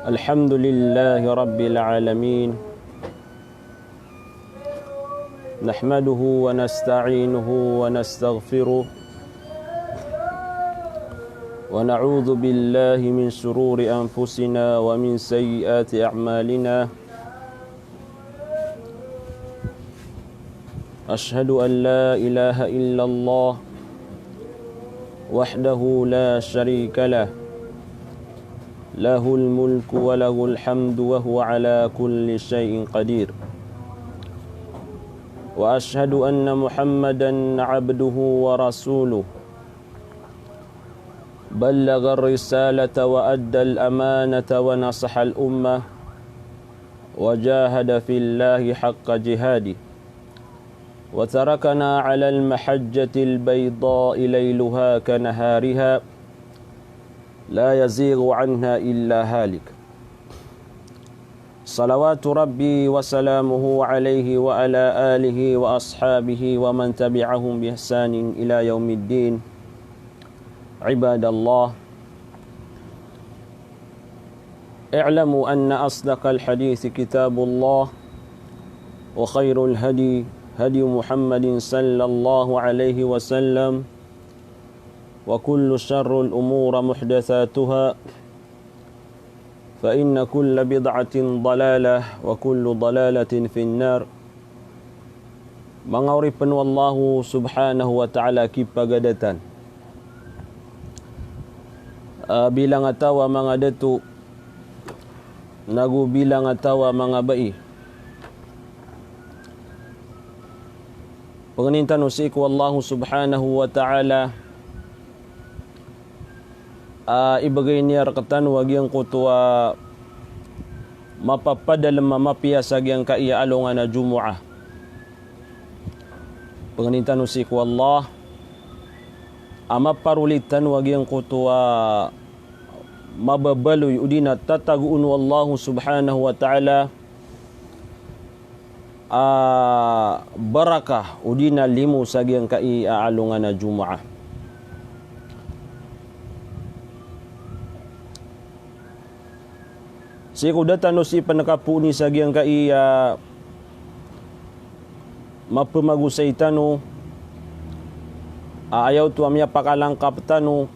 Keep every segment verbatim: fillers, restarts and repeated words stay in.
الحمد لله رب العالمين. نحمده ونستعينه ونستغفره، ونعوذ بالله من شرور أنفسنا ومن سيئات أعمالنا. أشهد أن لا إله إلا الله وحده لا شريك له، له الملك وله الحمد وهو على كل شيء قدير. وأشهد أن محمدا عبده ورسوله، بلغ الرسالة وأدى الأمانة ونصح الأمة، وجاهد في الله حق جهاده، وتركنا على المحجة البيضاء ليلها كنهارها، لا يزيغ عنها إلا هالك. صلوات ربي وسلامه عليه وعلى آله وأصحابه ومن تبعهم بإحسان إلى يوم الدين. عباد الله، اعلموا أن أصدق الحديث كتاب الله، وخير الهدي هدي محمد صلى الله عليه وسلم، وكل شر الأمور محدثاتها، فإن كل بدعة ضلالة، وكل ضلالة في النار. Manga oripen o Allah subhanahu wa ta'ala a kipagadatan. Ah, bilang a taw a manga dato, nago bilang a taw a manga bai. Pangnin tano sii ko Allah subhanahu wa ta'ala a ibegay niyan rektano a giyangkoto a mapapadalem a mapiya sa giyangkai a alongan a Jumu'ah. Pangnin tano sii ko Allah a maparoli tano a giyangkoto a mababaloy odi na tatagoon o Allah subhanahu wa ta'ala a barakah odi na limo sa giyangkai a alongan a Jumu'ah. Sii ko da tano sii penekapooni sa giyangkai a mapemagosay tano a aya oto a miyapakalangkap tano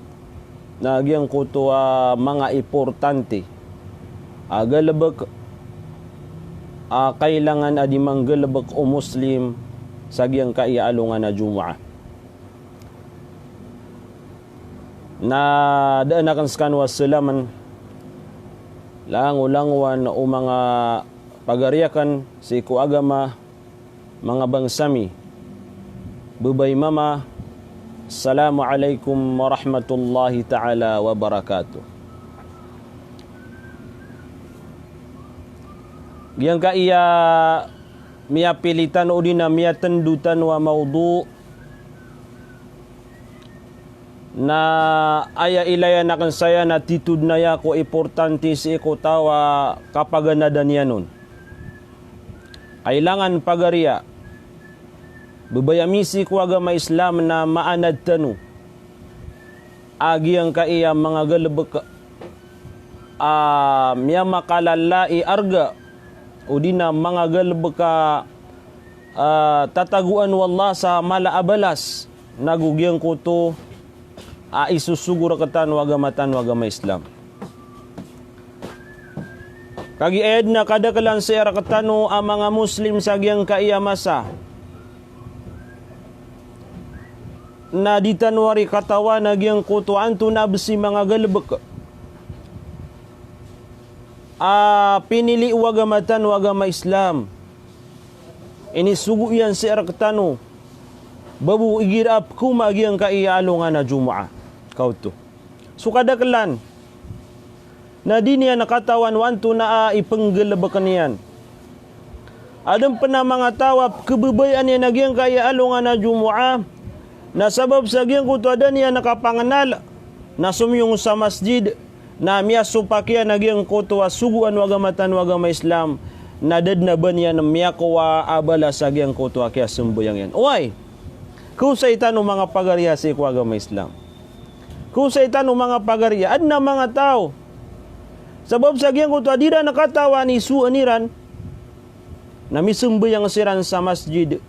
na giyangkoto a manga importante a galebek a kailangan a di manggalebek o Muslim sa giyangkai a alongan a Jumu'ah. Na daan aken sekano a selamen, langolangowan o manga pagari aken sii ko agama, manga bangsa mi, bebay, mama. Assalamu alaikum warahmatullahi ta'ala wabarakatuh. Giyangkai a miyapili tano odi na miyatendo tano a mawdu' na aya ilayan aken saya na titod na aya ko importante sii ko taw a kapaganadan iyan on. Kailangan pagariya, bebay ami sii ko agama Islam, na maanad tano a giyangkai a manga galebek a miyamakalala i arga odi na manga galebek a, ah, tatagoan o Allah sa mala a balas, nago giyangkoto a isosogo rektano a agama tano a agama Islam. Kagiya aya den a kadakelan sii rektano a manga Muslim sa giyangkai a masa na di tano ari katawan a giyangkoto a antonaa bes i manga galebek a pinili o agama tano a agama Islam. Inisogo iyan sii rektano ba bo igira a pekoma a giyangkai a alongan a Jumu'ah. Kaoto. So kadakelan na di niyan katawan o antonaa i penggalebeken iyan. Aden pen a manga taw a pekebebayaan iyan a giyangkai a alongan a Jumu'ah, na sabap sa giyangkoto a da niyan kapangenal, na somiyong sa masjid, na miyasopak iyan a giyangkoto a sogoan o agama tano a agama Islam, na da den a ba niyan miyakowa a balas a giyangkoto a kiyasembayang iyan. Oway, kaosay tano manga pagariya sii ko agama Islam. Kaosay tano manga pagariya, aden a manga taw Sabap sa giyangkoto a di iran katawan i sowaan iran, na misambayang siran sa masjid.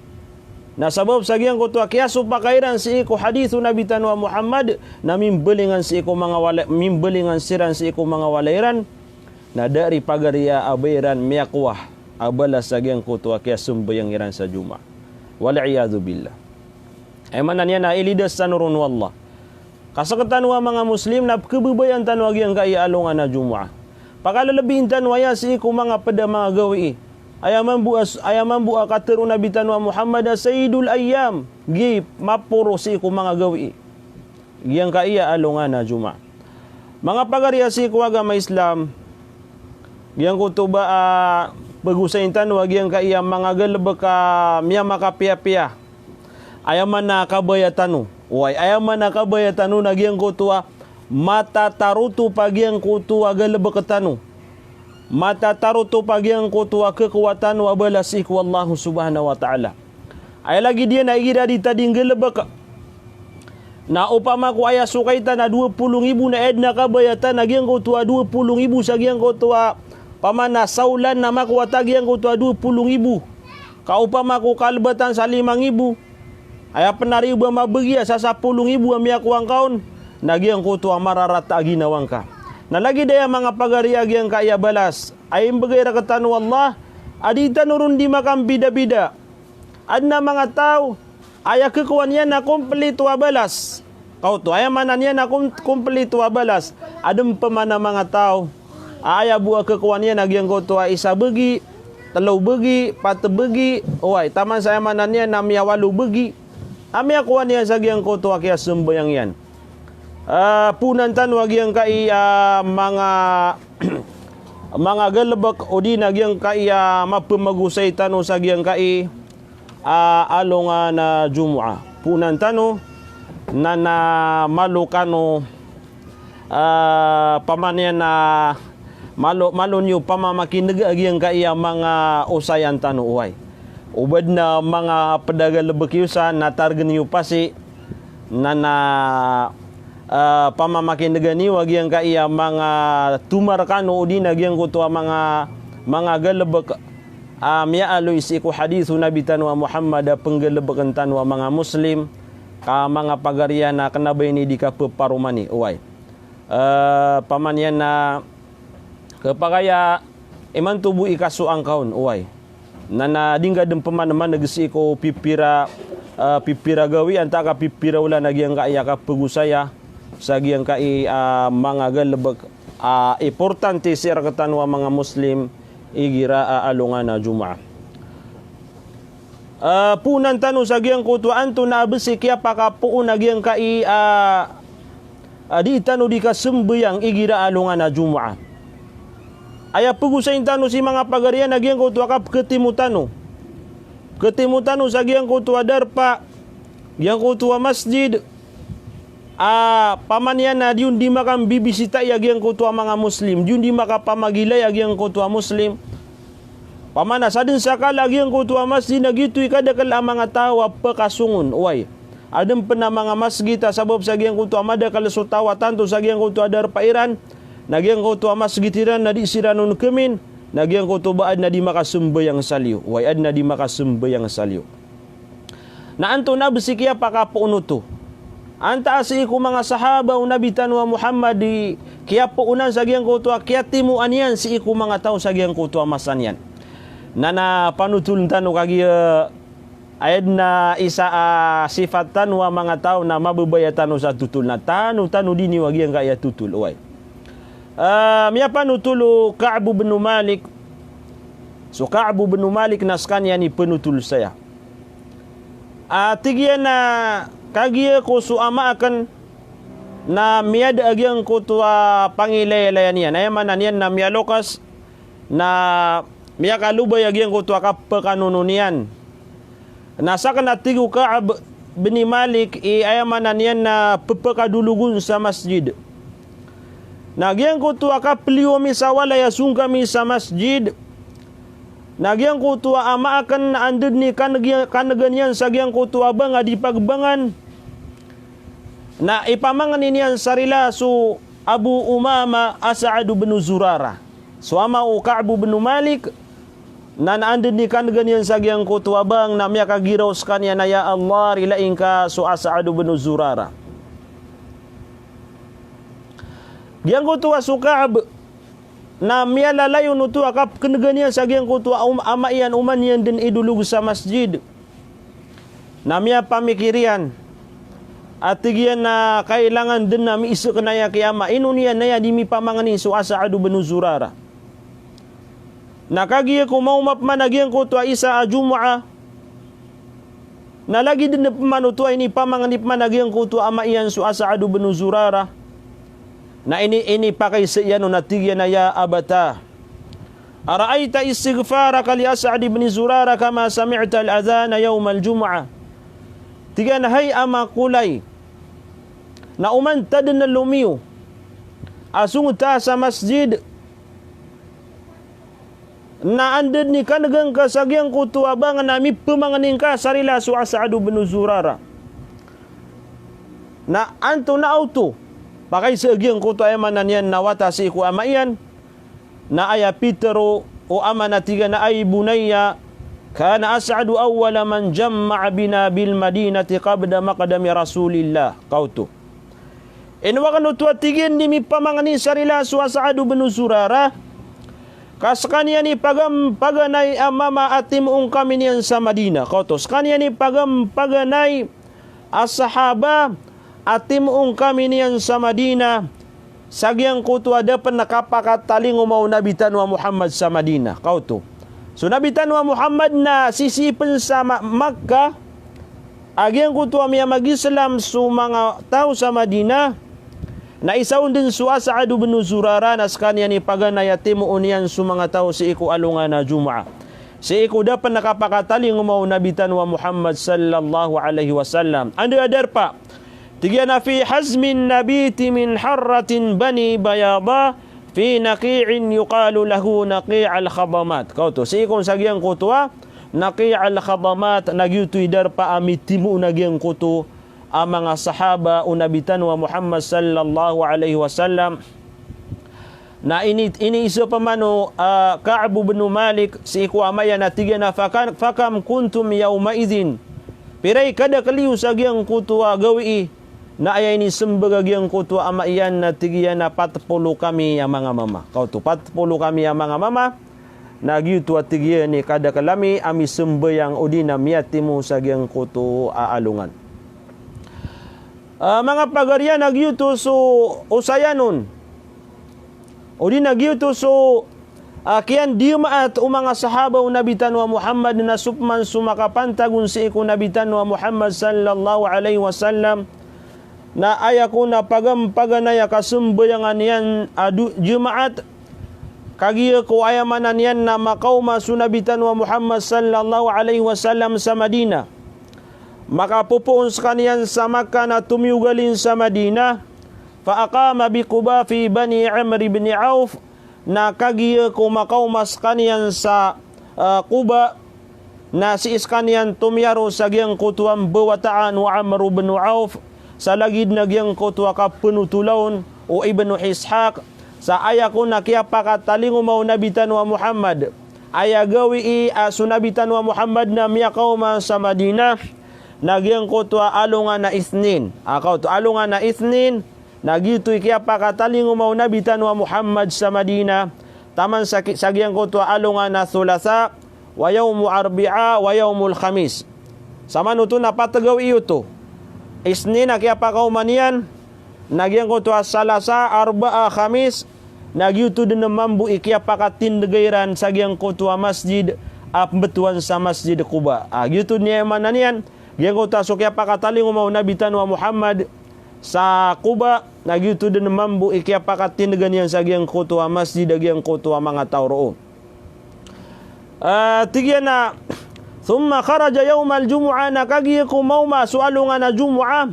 Na sabap sa giyangkoto a kiyasopaka iran sii ko hadith o Nabi tano a Muhammad, na mimbalingan sii ko manga walay, mimbalingan siran sii ko manga walay iran, na da ari pagariya a ba iran miyakowa a balas sa giyangkoto a kiyasambayang iran sa Jumaah. Wal iyadhu billah. Aya maana niyan na ilidas tano ron o Allah. Ka sktano a manga Muslim na pkhababayaan tano a giyangkaya alongan a Jumaah. Pakalalabiin tano aya sii ko manga pd a manga gawii. Aya mambo a s-, aya mambo a katharo o Nabi tano a Muhammad a sayyidul ayyam, gii maporo sii ko manga gawii. Giyangkaya alongan a Jumaah. Manga pagariya sii ko agama Islam, giyangkoto ba a pagosayin tano a giyangkaya manga galbk a miyamakapiyapiya. Aya maana a kabaya tano. Oway, aya maana a kabaya tano na giyangkoto a matatarotop a giyangkoto a galbk tano. Matatarotop a giyangkoto a khakowa tano a balas sii ko Allah subhanahu wa ta'ala. Aya lagid iyan a igira di ta di nggalbk, na opama ko aya sokay ta na dowa polo nggibo na aya dn a kabaya ta na giyangkoto a dowa polo nggibo sa giyangkoto a, opama na saolan na makowa ta giyangkoto a dowa polo nggibo. Ka opama ko kalbatan sa lima nggibo, aya pn a riyoba mabgi a sa sapolo nggibo a miyakowa ngka on, na giyangkoto a mararata a ginawa ngka. Na lagid aya manga pagariya a giyangkaya balas a imbgay rktano o Allah, a di tano ron di makambidabida. Adn a manga taw a aya khakowa niyan na komplito a balas. Kaoto, aya maana niyan na kom-, komplito a balas. Adn pman a manga taw a aya bo a khakowa niyan na giyangkoto a isa bgi, tlo bgi, pat bgi, oway, taman sa aya maana niyan na miyawalo bgi a miyakowa niyan sa giyangkoto a kiyasambayang iyan. Ah, poonan tano a giyangkai a manga, manga galbk odi na giyangkai a mapmagosay tano sa giyangkai a alongan a Jumaah. Poonan tano na, na malo kano, ah, pamaniyan na malo, malo niyo pamamakinega a giyangkai a manga osayan tano, oway. O ba adn a manga pd a galbk iyo sa na targn iyo pasi na, na, ah, pamamakinega niyo a giyangkai a manga tomar kano odi na giyangkoto a manga, manga galbk a miyaaloy sii ko hadith o Nabi tano a Muhammad a pnggalbkn tano a manga Muslim, ka manga pagariya na kna ba ini di kappharomani, oway. Eh, pamaniyan na khapakay a imanto bo i kasoang ka on, oway. Na, na di ngka dn pman maneg sii ko pipira, eh, pipira gawii antaa ka pipira olan a giyangkai a kapagosaya sa giyangkai a manga galbk a importante sii rktano a manga Muslim igira a alongan a Jumaah. Ah, poonan tano sa giyangkoto a antonaa bs i kiyapakapoon a giyangkai a, a di tano di kasambayang igira a alongan a Jumaah. Aya pagosayin tano sii manga pagariya na giyangkoto a kapkhatimo tano. Khatimo tano sa giyangkoto a darpa, giyangkoto a masjid, a pamaniyan na di on di makambibisitai a giyangkoto a manga Muslim, di on di makapamagilay a giyangkoto a Muslim. Pamana sa dn sa kala a giyangkoto a masjid na giyoto i kadakl a manga taw a pkasong on, oway. Adn pn a manga masjid a sabap sa giyangkoto a madakl so taw a tanto sa giyangkoto a darpa iran, na giyangkoto a masjid iran na di siran on kmin, na giyangkoto ba adn a di makasambayang sa liyo, oway, adn a di makasambayang sa liyo. Na antonaa bs i kiyapakapoon oto? Antaa sii ko manga sahaba o Nabi tano a Muhammad i kiyapoonan sa giyangkoto a kiyatimoan iyan sii ko manga taw sa giyangkoto a masa niyan? Na, na panotoln tano kagiya aya dn a isa a sifat tano a manga taw na mababaya tano sa totol, na tano, tano dn iyo a giyangkaya totol, oway. Ah, miyapanotol o Ka'b bin Malik. So Ka'b bin Malik na skaniyan i panotol saya. Ah, tig iyan a kagiya ko so ama akn na miyada a giyangkoto a pangilaylayan iyan. Aya maana niyan na miyaloks na miyakalobay a giyangkoto a kapkanono niyan. Na sakn a tig o Ka'b bin Malik i aya maana niyan na ppkadolog on sa masjid. Na giyangkoto a kapliyo ami sa walay a song kami sa masjid. Na giyangkoto a ama akn na anda dn i kaneg-, kanega niyan sa giyangkoto a banga di pagbangan. Na ipamangni niyan sa rila so Abu Umamah, As'ad bin Zurarah. So ama o Ka'b bin Malik, na anda dn i kan'gan iyan sa giyangkoto a bang na miyakagiraw skaniyan a, "Ya Allah, rilai ngka so As'ad bin Zurarah." Giyangkoto a so Ka'b, na miyalalayon oto a kapkn'gan iyan sa giyangkoto a om-, ama iyan oman iyan dn idolog sa masjid. Na miyapamikir iyan a tig iyan a kailangan dn a miiskn aya ki ama, ino niyan aya di mipamangni so As'ad bin Zurarah. Na kagiya ko maoma pman a giyangkoto a isa a Jumu'ah, na lagid dn pman oto a inipamangni pman a giyangkoto a ama iyan so As'ad bin Zurarah. Na ini, inipakaiza iyan on a tig iyan a, "Ya abata, ara'aita istighfaraka li As'ad bin Zurarah kama sami'ta al-adhana yawm al-jumu'ah?" Tig iyan a, "Hay ama ko lay, na oman ta dn lomiyo a song ta sa masjid, na anda dn i kan'gan ka sa giyangkoto a bang na mipmangni ngka sa rila so As'ad bin Zurarah." Na antonaa oto? Pakaiza a giyangkoto a aya maana niyan na wata sii ko ama iyan. Na aya pitharo o ama na tig iyan a, "Ay bunayya, kana As'adu awwala man jamma'a bina bil Madinati qabla maqdami Rasulillah." Kaoto. Ino akn oto a tig iyan di mipamangni sa rila so As'ad bin Zurarah, ka skaniyan i pagam-, paganay a mama a timoon kami niyan sa Madinah. Kaoto, skaniyan i pagam-, paganay a sahaba a timoon kami niyan sa Madinah, sa giyangkoto a da pn kapakatalingoma o Nabi tano a Muhammad sa Madinah. Kaoto. So Nabi tano a Muhammad na sisii pn sa Ma-, Makkah, a giyangkoto a miyamag-Islam so manga taw sa Madinah, na isa on dn so As'ad bin Zurarah, na skaniyan i paganay a timoon iyan so manga taw sii ko alongan a Jumu'ah. Sii ko da pn kapakatalingoma o Nabi tano a Muhammad sallallahu alaihi wasallam. Anda a darpa? Tig iyan a, "Fi hazmin nabiti min harratin Bani Bayada, fi naqi'in yuqalu lahu Naqi' al-Khadamat." Kaoto, sii kon sa giyangkoto a Naqi' al-Khadamat, na giyoto i darpa a mitimoon a giyangkoto a manga sahaba o Nabi tano a Muhammad sallallahu alaihi wasallam. Na ini, iniiza pman o, ah, Ka'b bin Malik sii ko ama iyan a tig iyan a, "Fakam, fakam kuntum yawma idhin?" Pira i kadakl iyo sa giyangkoto a gawii? Na aya inismbag a giyangkoto a ama iyan na tig iyan a, "Pat polo kami a manga mama." Kaoto, pat polo kami a manga mama. Na giyoto a tig iyan i kadakl ami a misambayang odi na miyatimo sa giyangkoto a alongan. Ah, manga pagariya, na giyoto so osayan on, odi na giyoto so, ah, kiyandiyamaat o manga sahaba o Nabi tano a Muhammad, na so pman so makapantag on sii ko Nabi tano a Muhammad sallallahu alaihi wasallam. Na aya kon a pagam-, paganay a kasambayangan iyan a do-, Jumaat, kagiya ko aya maana niyan na makaoma so Nabi tano a Muhammad sallallahu alaihi wasallam sa Madinah. Makapopoon skaniyan sa Makkah na tomiyogalin sa Madinah. Fa aqama bi Quba fi Bani Amr ibn Auf. Na kagiya ko makaoma skaniyan sa, ah, Quba, na sii skaniyan tomiyaro sa giyangkoto a mbawataan o Amr ibn Auf, sa lagid na giyangkoto a kapenotola on o Ibnu Ishaq, sa aya kon a kiyapakatalingoma o Nabi tano a Muhammad, aya gawii a so Nabi tano a Muhammad na miyakaoma sa Madinah, na giyangkoto a alongan a Ithnin. Ah, kaoto, alongan a Ithnin, na giyoto i kiyapakatalingoma o Nabi tano a Muhammad sa Madinah, taman sa ki-, sa giyangkoto a alongan a Thulatha, wa yawmu Arbi'a, wa yawmul Khamis. Samanoto na pat gawii oto. Ithnin a kiyapakaoma niyan, na giyangkoto a Thalatha, Arba'a, Khamis, na giyoto dn mambo i kiyapakatindga iran sa giyangkoto a masjid a pmbtowan sa Masjid Quba. Ah, giyoto dn i aya maana niyan, giyangkoto a so kiyapakatalingoma o Nabi tano a Muhammad sa Quba, na giyoto dn mambo i kiyapakatindga niyan sa giyangkoto a masjid a giyangkoto a manga taw roo. Ah, tig iyan a, thumma kharaja yawmal jumu'ah, na kagiya ko maoma so alongan a Jumu'ah,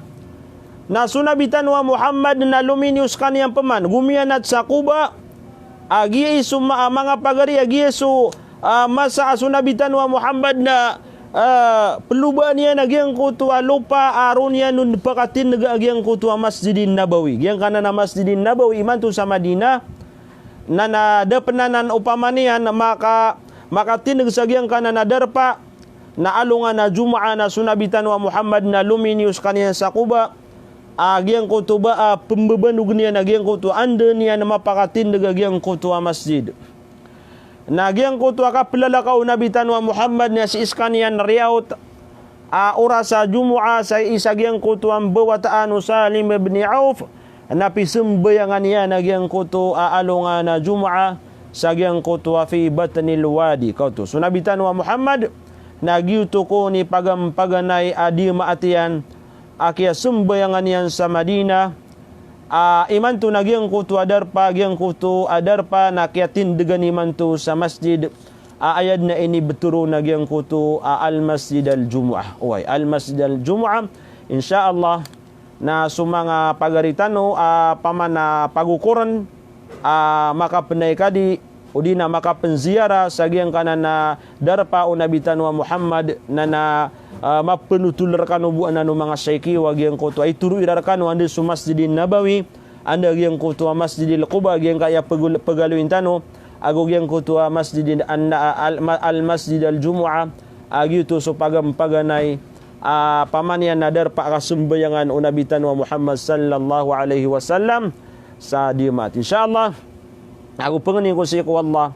na so Nabi tano a Muhammad na lominiyo skaniyan pman, gomiyanat sa Quba, a giya i so ma-, a manga pagari, a giya so, ah, masa a so Nabi tano a Muhammad na ah, pelobaan iyan a giyangkoto a lopa a roo niyan on pakatindega a giyangkoto a Masjidin Nabawi. Giyangkanan a Masjidin Nabawi imanto sa Madinah, na, na da pen anan opama niyan maka, makatindeg sa giyangkanan a darpa, na alongan a Jumaah na so Nabi tano a Muhammad na lominiyo sekaniyan sa Quba, a giyangkoto ba a pembebanogen iyan a giyangkoto anda niyan mapakatindeg a giyangkoto a masjid. Na giyangkoto a kapelalakaw o Nabi tano a Muhammad na sii sekaniyan riyaot a oras a Jumaah sa isa giyangkoto a mbawataan o Salim ibn Auf, na pisembayangan iyan a giyangkoto a alongan a Jumaah sa giyangkoto a fi batnil wadi. Kaoto so Nabi tano a Muhammad na giyoto kon i pagampaganay a dimaat iyan a kiyasembayangan iyan sa Madinah, a imanto na giyangkoto a darpa, giyangkoto a darpa na kiyatindegan imanto sa masjid, a aya den a inibetero na giyangkoto a Al-Masjid Al-Jumu'ah. Oway, Al-Masjid Al-Jumu'ah, insha Allah, na so manga pagari tano a pamana pagokoren a makapenay kadi, odi na makapenziyara sa giyangkanan a darpa o Nabi tano a Muhammad, na, na, ah, mapenotol rekano bo anan o manga shaykh iyo a giyangkoto a itoro iran rekano anda so Masjidin Nabawi, anda giyangkoto a Masjidil Quba, giyangkaya pegul-, pegaloyin tano, ago giyangkoto a Masjidin an-, al-, ma-, Al-Masjid Al-Jumu'ah, a giyoto so pagampaganay a pamaniyan a darpa a kasembayangan o Nabi tano a Muhammad sallallahu alaihi wasallam sa dimaat. Insha Allah, ago pengeni ko sii ko Allah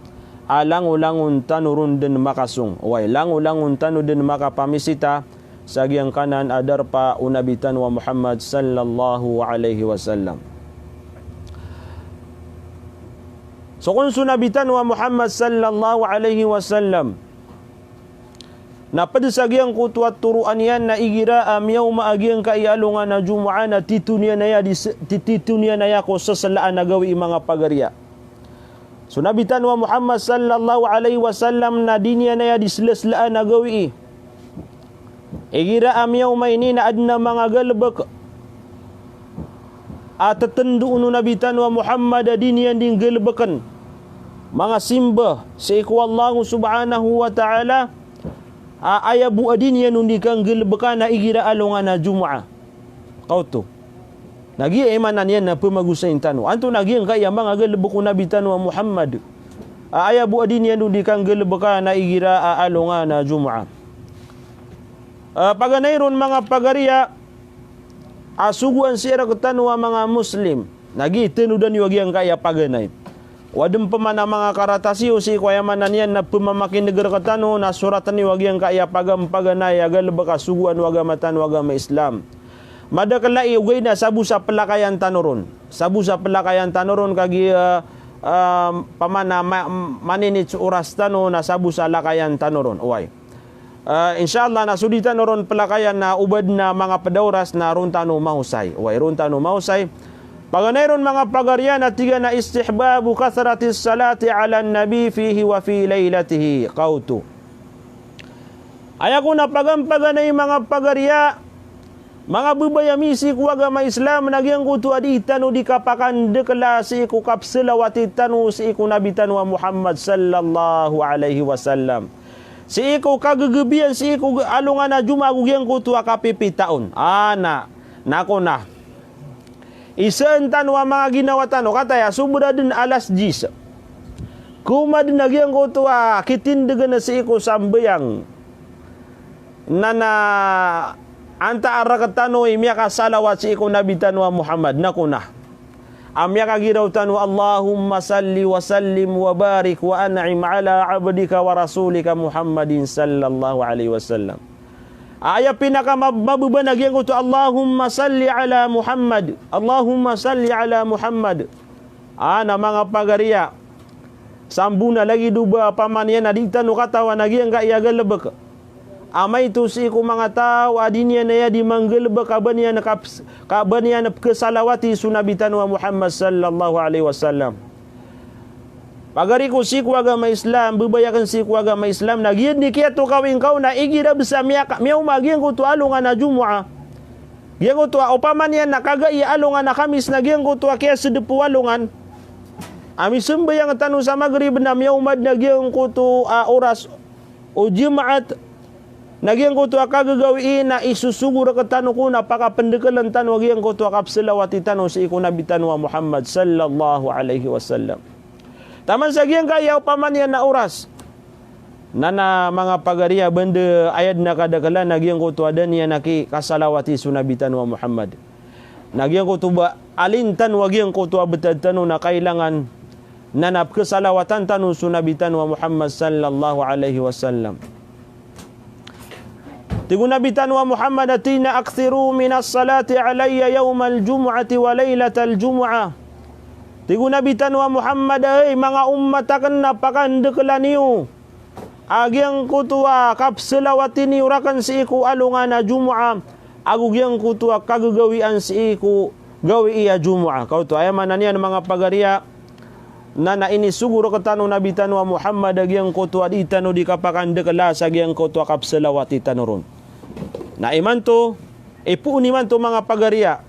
a langolangon tano ron den makasong. Oway, langolangon tano den makapamisita sa giyangkanan a darpa o Nabi tano a Muhammad sallallahu alaihi wasallam. So kon so Nabi tano a Muhammad sallallahu alaihi wasallam na ped sa giyangkoto a toroan iyan na igira a miyaoma a giyangkaya alongan a Jumaah na titho niyan aya di se-, ti-, titho niyan aya ko seselaan a gawii, manga pagariya. So Nabi tano a Muhammad sallallahu alaihi wasallam na di niyan aya di seleselaan a gawii. Igira a miyaoma ini na aden a manga galebek a tetendoon o Nabi tano a Muhammad a di niyan di nggalebeken, manga simba sii ko Allah subhanahu wa ta'ala, a aya bo a di niyan on di kanggalebekan a igira alongan a Jumaah. Kaoto. Na giya i maana niyan na pemagosayin tano. Antonaa giyangkaya manga galebek o Nabi tano a Muhammad a aya bo a di niyan on di kanggalebekan a igira a alongan a Jumaah. Ah, paganay ron, manga pagariya, a sogoan sii rektano a manga Muslim. Na giya i tenodan iyo a giyangkaya paganay. O aden pman a manga karatas iyo sii ko aya maana niyan na pemamakineg rektano na soraten iyo a giyangkaya pagampaganay a galebek a sogoan o agama tano a agama Islam. Madakel ai ogaid na sabo sa pelakayan tano ron. Sabo sa pelakayan tano ron kagiya, eh, eh, pamana ma-, maninit so oras tano na sabo sa lakayan tano ron. Oway. Ah, insha Allah na so di tano ron pelakayan na oba den a manga ped a oras na ron tano maosay. Oway, ron tano maosay. Paganay ron, manga pagariya, na tig iyan a istihbabu kathratis salati alan nabi fihi wa fi lailatihi. Kaoto. Aya kon a pagampaganay, manga pagariya, manga bebaya mi sii ko agama Islam, na giyangkoto a di tano di kapakandekela sii ko kapsalawati tano sii ko Nabi tano a Muhammad sallallahu alaihi wasallam. Sii ko kagegebiyan sii ko alongan a Jumaah ago giyangkoto a kapipitaon. Ana, na kon a isaan tano a manga ginawa tano, kataya sobra den a alas diyes. Koma den a giyangkoto a kitindegen sii ko sambayang. Na, na antaa rektano i miyakasalawat sii ko Nabi tano a Muhammad, na kon a a miyakagiraw tano, Allahumma salli wa sallim wa barik wa an'im ala abdika wa rasulika Muhammadin sallallahu alaihi wasallam. Aya pinaka mab-, mababa na giyangkoto, Allahumma salli ala Muhammad. Allahumma salli ala Muhammad. Ana, manga pagariya, sambo na lagid o ba pamaniyan a di tano katawan a giyangkaya galebek a maito sii ko manga taw a di niyan aya di manggalebek a ba niyan kaps-, ka ba niyan pkesalawati so Nabi tano a Muhammad sallallahu alaihi wasallam. Pagari ko sii ko agama Islam, bebaya aken sii ko agama Islam, na giya den i kiyatokawi ngka on na igira bes a miyaka-, miyaoma a giyangkoto a alongan a Jumaah. Giyangkoto a opama niyan na kagai a alongan a Khamis na giyangkoto a kiyasedep o alongan a misembayang tano sa Maghrib na miyaoma den a giyangkoto a oras o Jumaat, na giyangkoto a kagagawii na isosogo rektano ko na pakapendekelen tano a giyangkoto a kapsalawati tano sii ko Nabi tano a Muhammad sallallahu alaihi wasallam. Taman sa giyangkaya opama niyan na oras. Na, na manga pagariya, banda aya den a kadakela na giyangkoto a da niyan a kikasalawati so Nabi tano a Muhammad. Na giyangkoto ba alin tano a giyangkoto a betad tano na kailangan na na pekesalawatan tano so Nabi tano a Muhammad sallallahu alaihi wasallam. Tig o Nabi tano a Muhammad a tig iyan a, "Akthiru minas salati alayya yawmal jumu'ati wa laylatal jumu'ah." Tig o Nabi tano a Muhammad a, "Hay manga ummat aken, na pakandekela niyo a giyangkoto a kapsalawati niyo raken sii ko alongan a Jumu'ah, ago giyangkoto a kagagawian sii ko gawii a Jumu'ah." Kaoto, aya maana niyan manga pagariya, na, na inisogo rektano o Nabi tano a Muhammad a giyangkoto a dii tano dii kapakandekela sa giyangkoto a kapsalawati tano ron. Na imanto, ipoon imanto manga pagariya.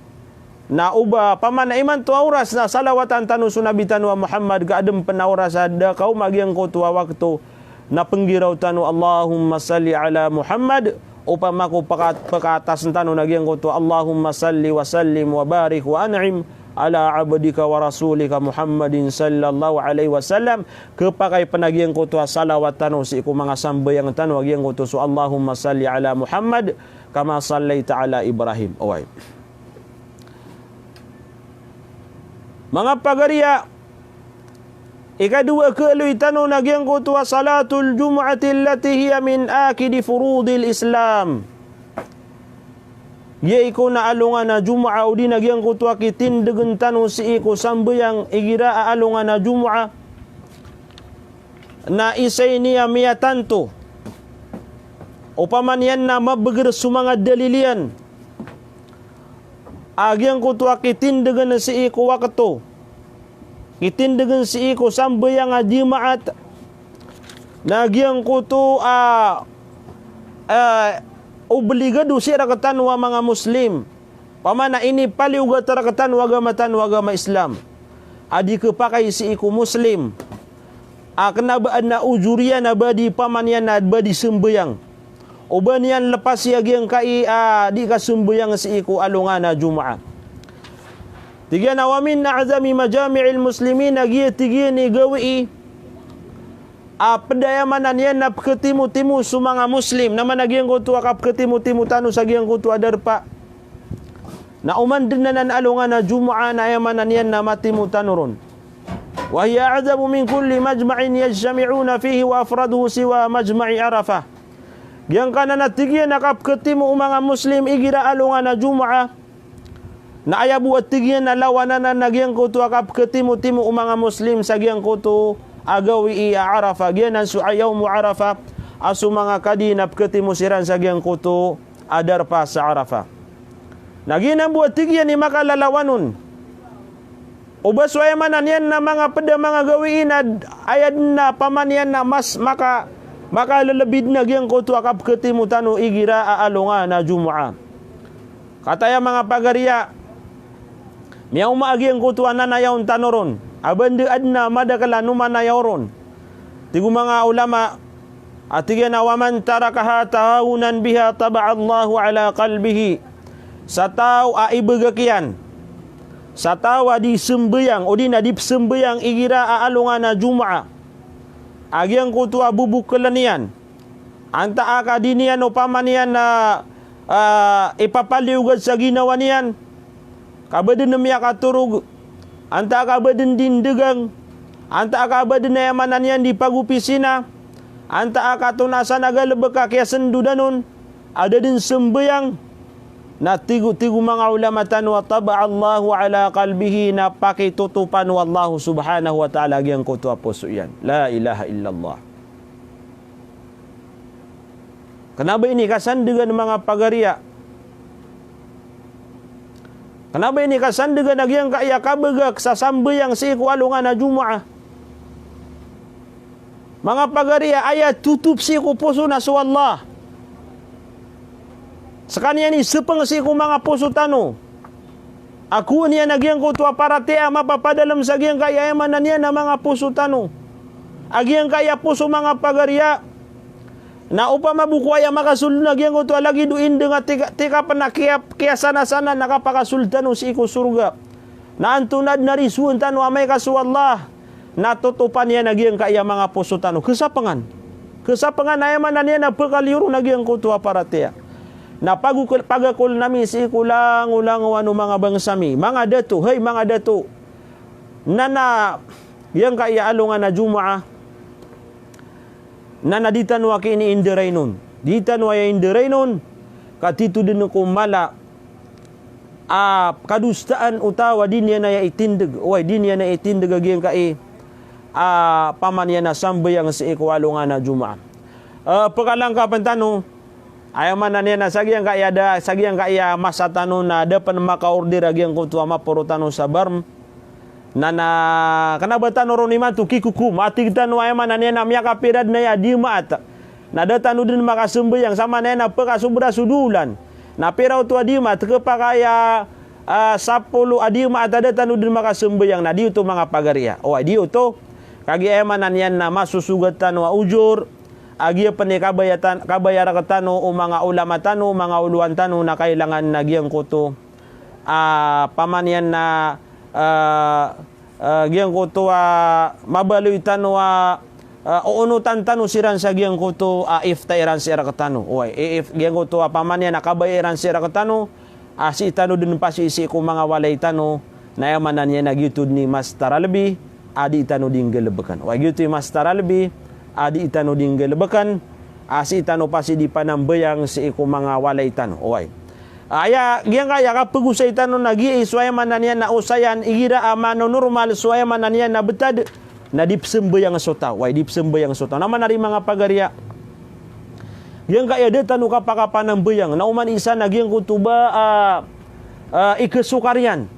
Na oba, opama na imanto a oras na salawatan tano so Nabi tano a Muhammad, ka aden pen a oras a da kaoma giyangkoto a wakto na penggiraw tano, "Allahumma salli ala Muhammad." Opama ko peka-, pekaatasen tano na giyangkoto, "Allahumma salli wa sallim wa barik wa an'im ala abdika wa rasulika Muhammadin sallallahu alaihi wasallam." Kepakay pen a giyangkoto a salawat tano sii ko manga sambayang tano a giyangkoto so "Allahumma salli ala Muhammad kama sallaita ala Ibrahim." Oway. Manga pagariya, ikadowa a kaaloy tano na giyangkoto a salatul jumu'ati allati hiya min akidi furudil Islam. Giyai ko na alongan a Jumu'ah odi na giyangkoto a kitindegen tano sii ko sambayang igira a alongan a Jumu'ah. Na isa ini a miyatanto. Opama niyan na mabeger so manga dalil iyan a giyangkoto a kitindegen sii ko wakto, kitindegen sii ko sambayang a Jumaat, na giyangkoto a, a, obligado sii rektano a manga Muslim. Opama na inipaliyogat rektano o agama tano a agama Islam a di kepakay sii ko Muslim a kena ba aden a ojor iyan a ba di opama niyan na ba di sambayang. O ba niyan lepasi a giyangkai a di kasambayang sii ko alongan a Jumu'ah. Tig iyan a, "Wa min a'zami majami'il muslimin," a giya tig iyan i gawii a ped a aya maana niyan na peketimotimo so manga Muslim, na mana giyangkoto a kapeketimotimo tano sa giyangkoto a darpa. Na oman den anan alongan a Jumu'ah na aya maana niyan na matimo tano ron. "Wa hiya a'zamu min kulli majma'in yajtami'una fihi wa afraduhu siwa majma'i Arafah." Giyangkanan a tig iyan a kapeketimo o manga Muslim igira alongan a Jumu'ah. Na aya bo a tig iyan a lawan anan a giyangkoto a kapeketimotimo o manga Muslim sa giyangkoto a gawii a Arafah. Giyanan so a yawmu Arafah, a so manga kadi na peketimo siran sa giyangkoto a darpa sa Arafah. Na giyanan bo a tig iyan i makalalawan on. O ba so aya maana niyan na manga ped a manga gawii na aya den a opama niyan na mas maka, makalelebi den a giyangkoto a kapeketimo tano igira a alongan a Jumu'ah. Kataya manga pagariya, miyaoma a giyangkoto a nanayawn tano ron a banda aden a madakel a nomanayaw ron. Tig o manga ulama a tig iyan a, "Wa man tarakaha tahawunan biha taba'allahu ala qalbihi." Sa taw a ibegak iyan, sa taw a di sembayang, odi na di pesembayang igira a alongan a Jumu'ah, a giyangkoto a bobokelen iyan, antaa ka di niyan opama niyan na, ah, ipapaliyogad sa ginawa niyan, ka ba den miyakatorog, antaa ka ba den di ndegang, antaa ka ba den aya maana niyan di pagopisina, antaa ka tonasan a galebek a kiyasendodan on, a da den sembayang, na tig o, tig o manga ulama tano a taba'allahu ala qalbihi, na pakitotopan o Allah subhanahu wa ta'ala giyangkoto a poso iyan. La ilaha illallah. Kena ba ini kasandegan manga pagariya? Kena ba ini kasandegan a giyangkaya kabegak sa sambayang sii ko alongan a Jumu'ah? Manga pagariya, aya totop sii ko poso na so Allah. Sekaniyan i sepeng sii ko manga poso tano. Akowa niyan a giyangkoto a paratiyaya a mapapadalem sa giyangkaya aya maana niyan a manga poso tano. A giyangkaya poso manga pagariya, Na opama bo ko aya makasold na giyangkoto a lagid o indeng a tika, tika pn a kiya, kiyasanasana na kapakasold tano sii ko sorga. Na antonaa dn a risoen tano amay ka so Allah na totopan iyan a giyangkaya manga poso tano. Kesapengan. Kesapengan aya maana niyan na pekaliyo ron a giyangkoto a paratiyaya. Na pagokol, pagakoln ami sii ko langolangowan o manga bangsa mi. Manga dato, hay manga dato. Na na giyangkaya alongan a Jumaah. Na na di tano aki ini inderainon. Di tano aya inderainon. Ka tito dn ko mala a kadosaan o taw a di niyan aya itindeg. Oway, di niyan aya itindeg a giyangkai a pamaniyan a sambayang sii ko alongan a Jumaah. Eh, pekalangkapen tano, aya maana niyan na sa giyangkaya da, sa giyangkaya masa tano na da pen makaorder a giyangkoto a maporo tano sa barm. Na, na kena ba tano ron imanto kikokom a tig tano aya maana niyan na miyakapira dn aya Dimaat. Na da tano dn makasambayang sa maana niyan na pekasobra so dolan. Na pira oto a Dimaat, kepakay a, ah, sapolo a Dimaat a da tano dn makasambayang, na di oto manga pagari a. Oway, di oto. Kagiya aya maana niyan na masosogat tano a ojor a giya pen i kabaya tan, kabaya rektano o manga olama tano, manga olowan tano na kailangan na giyangkoto a pamaniyan na, ah, ah, giyangkoto a mabaloy tano a, ah, oonotan tano siran sa giyangkoto a ifta iran sii rektano. Oway, i, if, giyangkoto a pamaniyan a kabaya iran sii rektano, a sii tano dn pasii sii ko manga walay tano, na aya maana niyan na giyoto dn i mas taralbi a di tano di nggalebeken. Oway, giyoto i mas taralbi a di tano di nggalebeken, a sii tano pasii di panambayang sii ko manga walay tano. Oway. Aya giyangkaya kapegosay tano na giya i so aya maana niyan na osayan igira a manonormal so aya maana niyan na betad na di pesambayang so taw. Oway, di pesambayang so taw. Na manari manga pagari a giyangkaya da tano kapakapanambayang. Na oman isa na giyangkoto ba, ah, ah, ikesokariyan.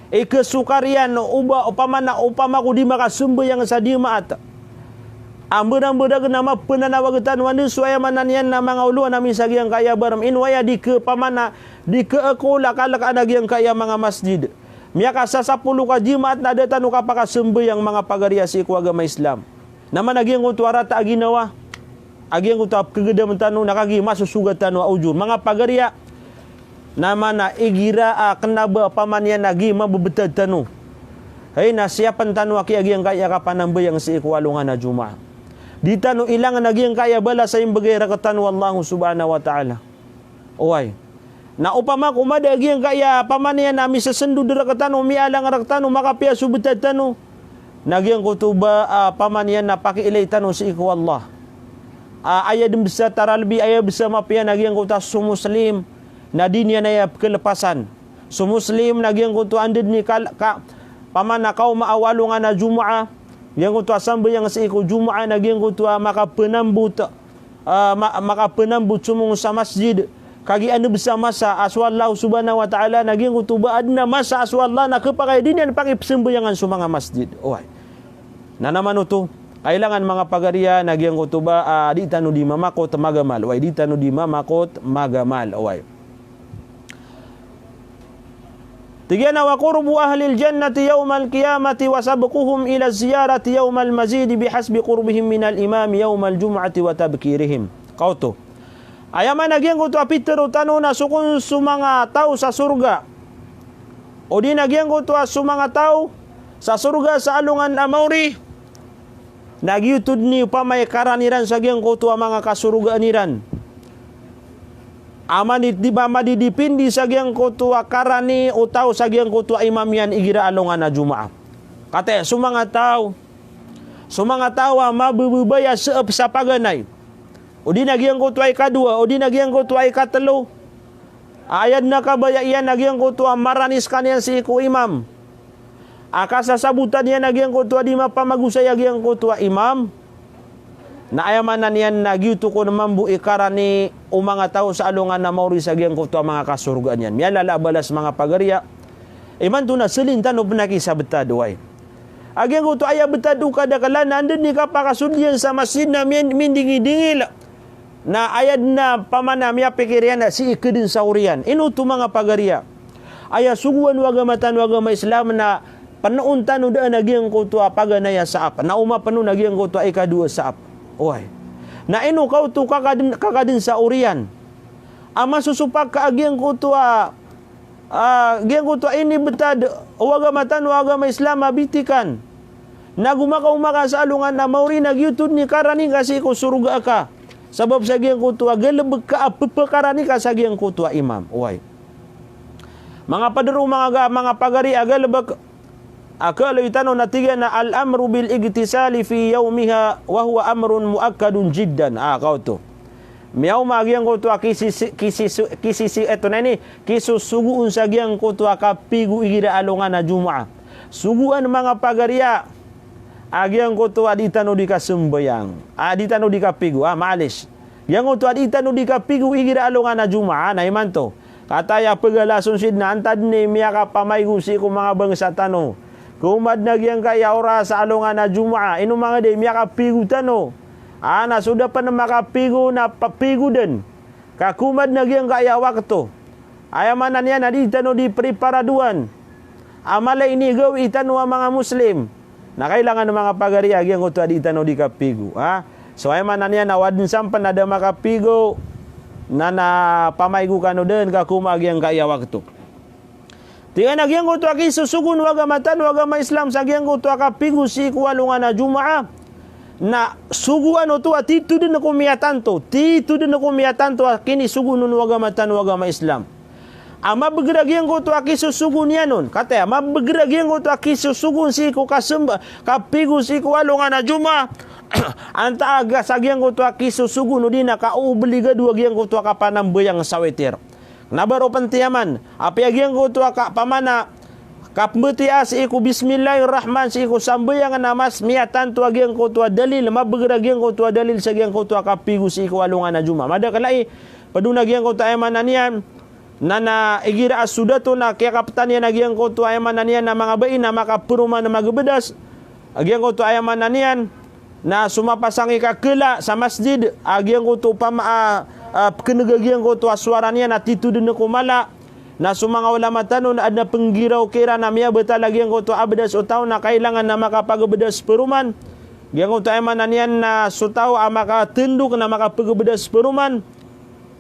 Ikesokariyan o ba, opama na, opama ko di makasambayang sa Dimaat. Amberang-berang na mapenanawag tano anda so aya maana niyan na manga olowan ami sa giyangkaya barm. Ino aya di ke, opama na, di keekola kalekaan a giyangkaya manga masjid. Miyakasasapolo ka Dimaat na da tano kapakasambayang manga pagari a sii ko agama Islam. Na mana giyangkoto a rata a ginawa a giyangkoto a pekegedam tano na kagiya masosogat tano a ojor. Manga pagari a, na mana igira a kena ba pamaniyan a giya mabebetad tano. Hay na siyapen tano aki a giyangkaya kapanambayang sii ko alongan a Jumaah. Di tano ilangen a giyangkaya balas a imbegay rektano o Allah subhanahu wa ta'ala. Oway. Na opama ko mada a giyangkaya pamaniyan a misesendod rektano, miyalang rektano, makapiya so betad tano. Na giyangkoto ba, ah, pamaniyan a pakiilay tano sii ko Allah. Ah, aya dn bes a taralbi, aya bes a mapiya na giyangkoto a so Muslim na di niyan aya pekelepasan. So Muslim na giyangkoto a anda dn i kal, ka, opama na kaoma a alongan a Jumaah, giyangkoto a sambayang sii ko Jumaah na giyangkoto a makapenambot ah, ma, makapenambot somong sa masjid. Kagiya anda bes a masa a so Allah subhanahu wa ta'ala na giyangkoto ba aden a masa a so Allah na kepakay di niyan pakipesambayangan so manga masjid. Oway. Na na manoto, kailangan manga pagari a na giyangkoto ba, ah, di tano di mamakot magamal. Oway, di tano di mamakot magamal. Oway. Tig iyan a, "Wa qurbu ahlil jannati yawmal qiyamati wa sabquhum ila ziyarati yawmal mazidi bihasbi qurbihim minal imami yawmal jumu'ati wa tabkirihim." Kaoto. Aya maana giyangkoto a pitharo tano na so kon so manga taw sa sorga. Odi na giyangkoto a so manga taw sa sorga sa alongan a maori. Na giyoto dn i opama i karani ran sa giyangkoto a manga kasorgaan iran. A mani, di ba, madidipindi sa giyangkoto a karani o taw sa giyangkoto a imam iyan igira alongan a Jumaah. Katii so manga taw, so manga taw a mabebebaya seep sa paganay. Odi na giyangkoto a ikadowa, odi na giyangkoto a ikatelo. A aya dn a kabaya iyan a giyangkoto a marani sekaniyan sii ko imam. A kasasabotan iyan a giyangkoto a di mapamagosay a giyangkoto a imam. Na aya maana niyan na giyoto kon mambo i karani o manga taw sa alongan a maori sa giyangkoto a manga kasorgaan iyan. Miyalala a balas manga pagari a. Imanto na selin tano pn aki sa betad, oway. A giyangkoto aya betad o kadaklan na anda dn i kapakasold iyan sa masjid na min, mindingidingil. Na aya dn a pamana miyapikir iyan a sii ka dn sa oriyan. Inoto manga pagari a. Aya sogoan o agama tano a agama Islam na penoon tano daan a giyangkoto a paganay a saap. Na oma peno na giyangkoto a ikadowa a saap. Oway. Na ino ka oto kaka dn, kaka dn sa oriyan a masosopak ka a giyangkoto a, a, giyangkoto a inibtad o agama tano a agama Islam a bitikan. Na go makaoma ka sa alongan a maori na giyoto dn i karani ka sii ko sorga ka. Sabap sa giyangkoto a galbk ka a pphakarani ka sa giyangkoto a imam. Oway. Manga pd roo, manga ga-, manga pagari a galbk a kaaloy tano na tig iyan a al-amru bil igtisali fi yawmiha wa huwa amrun muakkadun jiddan. A, ka oto. Miyaoma a giyangkoto a kisisi-, kisisi-, kisisi-, eto na ini, kisosogoon sa giyangkoto a kapigo igira a alongan a Jumaa. Sogoan, manga pagari, a giyangkoto a dii tano dii kasambayang. A, dii tano dii kapigo, a, maalish. Giyangkoto a dii tano dii kapigo igira a alongan a Jumaa, na imanto. Kataya pagalason sidn a antaa dn i miyakapamaigo sii ko manga bangsa tano. Koma dn a giyangkaya oras a alongan a Jumaa, ino manga dii miyakapigo tano. A, na so da pn makapigo na papigo dn. Ka koma dn a giyangkaya wakto. Aya maana niyan na dii tano dii preparadoan a mala i inigawii tano a manga Muslim. Na kailangan, manga pagari, a giyangkoto a dii tano dii kapigo, ha? So aya maana niyan na o adn sa pn a da makapigo, na, na pamaigo kano dn ka koma a giyangkaya wakto. Tig iyan a giyangkoto a kisosogoon o agama tano a agama Islam sa giyangkoto a kapigo sii ko alongan a Jumaa. Na sogoan oto a tito dn ko miyatanto, tito dn ko miyatanto a kinisogoon on o agama tano a agama Islam. A mabgr a giyangkoto a kisosogoon iyan on. Kataya, mabgr a giyangkoto a kisosogoon sii ko kasemba, kapigo sii ko alongan a Jumaa. Antaa a ga sa giyangkoto a kisosogoon odi na kaobligado a giyangkoto a kapanambayang sa witir. Kna ba roo pn tiyaman. Apiya giyangkoto a ka-, pamana, kapmbatiya sii ko Bismillahir Rahman, sii ko sambayang na mas miyatanto a giyangkoto a dalil, mabgr a giyangkoto a dalil sa giyangkoto a kapigo sii ko alongan a Jumaa. Madakl ai, pd on a giyangkoto a aya maana niyan, na, na igira a so dato na kiyakaptan iyan a giyangkoto a aya maana niyan na manga bai na makaperoman a magbdas. A giyangkoto a aya maana niyan na so mapasang i kakela sa masjid, a giyangkoto pama-, a, a, pkneg a giyangkoto a sowara niyan a tito dn ko mala. Na so manga ulama tano na adn a pnggiraw kiran a miyabatal a giyangkoto a bdas o taw na kailangan na makapagbdas paroman. Giyangkoto a aya maana niyan na so taw a makatndok na makapagbdas paroman.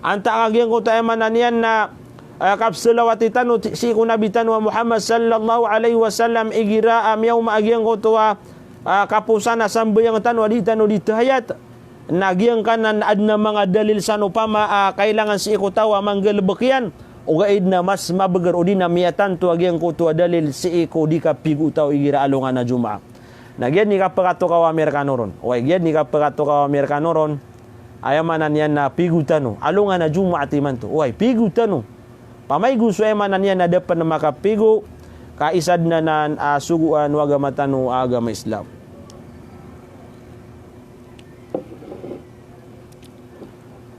Antaa a giyangkoto a aya maana niyan na, eh, kapsalawati tano ti-, sii ko Nabi tano a Muhammad sallallahu alaihi wasallam igira a miyaoma a giyangkoto a, ah, kaposan a sambayang tano a dii tano dii tahiyat. Na giyangkanan adn a manga dalil san opama a kailangan sii ko taw a manggalbk iyan. Ogaid na mas mabgr odi na miyatanto a giyangkoto a dalil sii ko dii kapigo o taw igira a alongan a Jumaa. Na giyanan i kapakatokaw ami rkano ron. Oway, giyanan i kapakatokaw ami rkano ron. Aya maana niyan na pigo tano. Alongan a Jumaat imanto. Oway, pigo tano. Pamaigo so aya maana niyan na da pn makapigo, ka isa dn anan a sogoan o agama tano a agama Islam.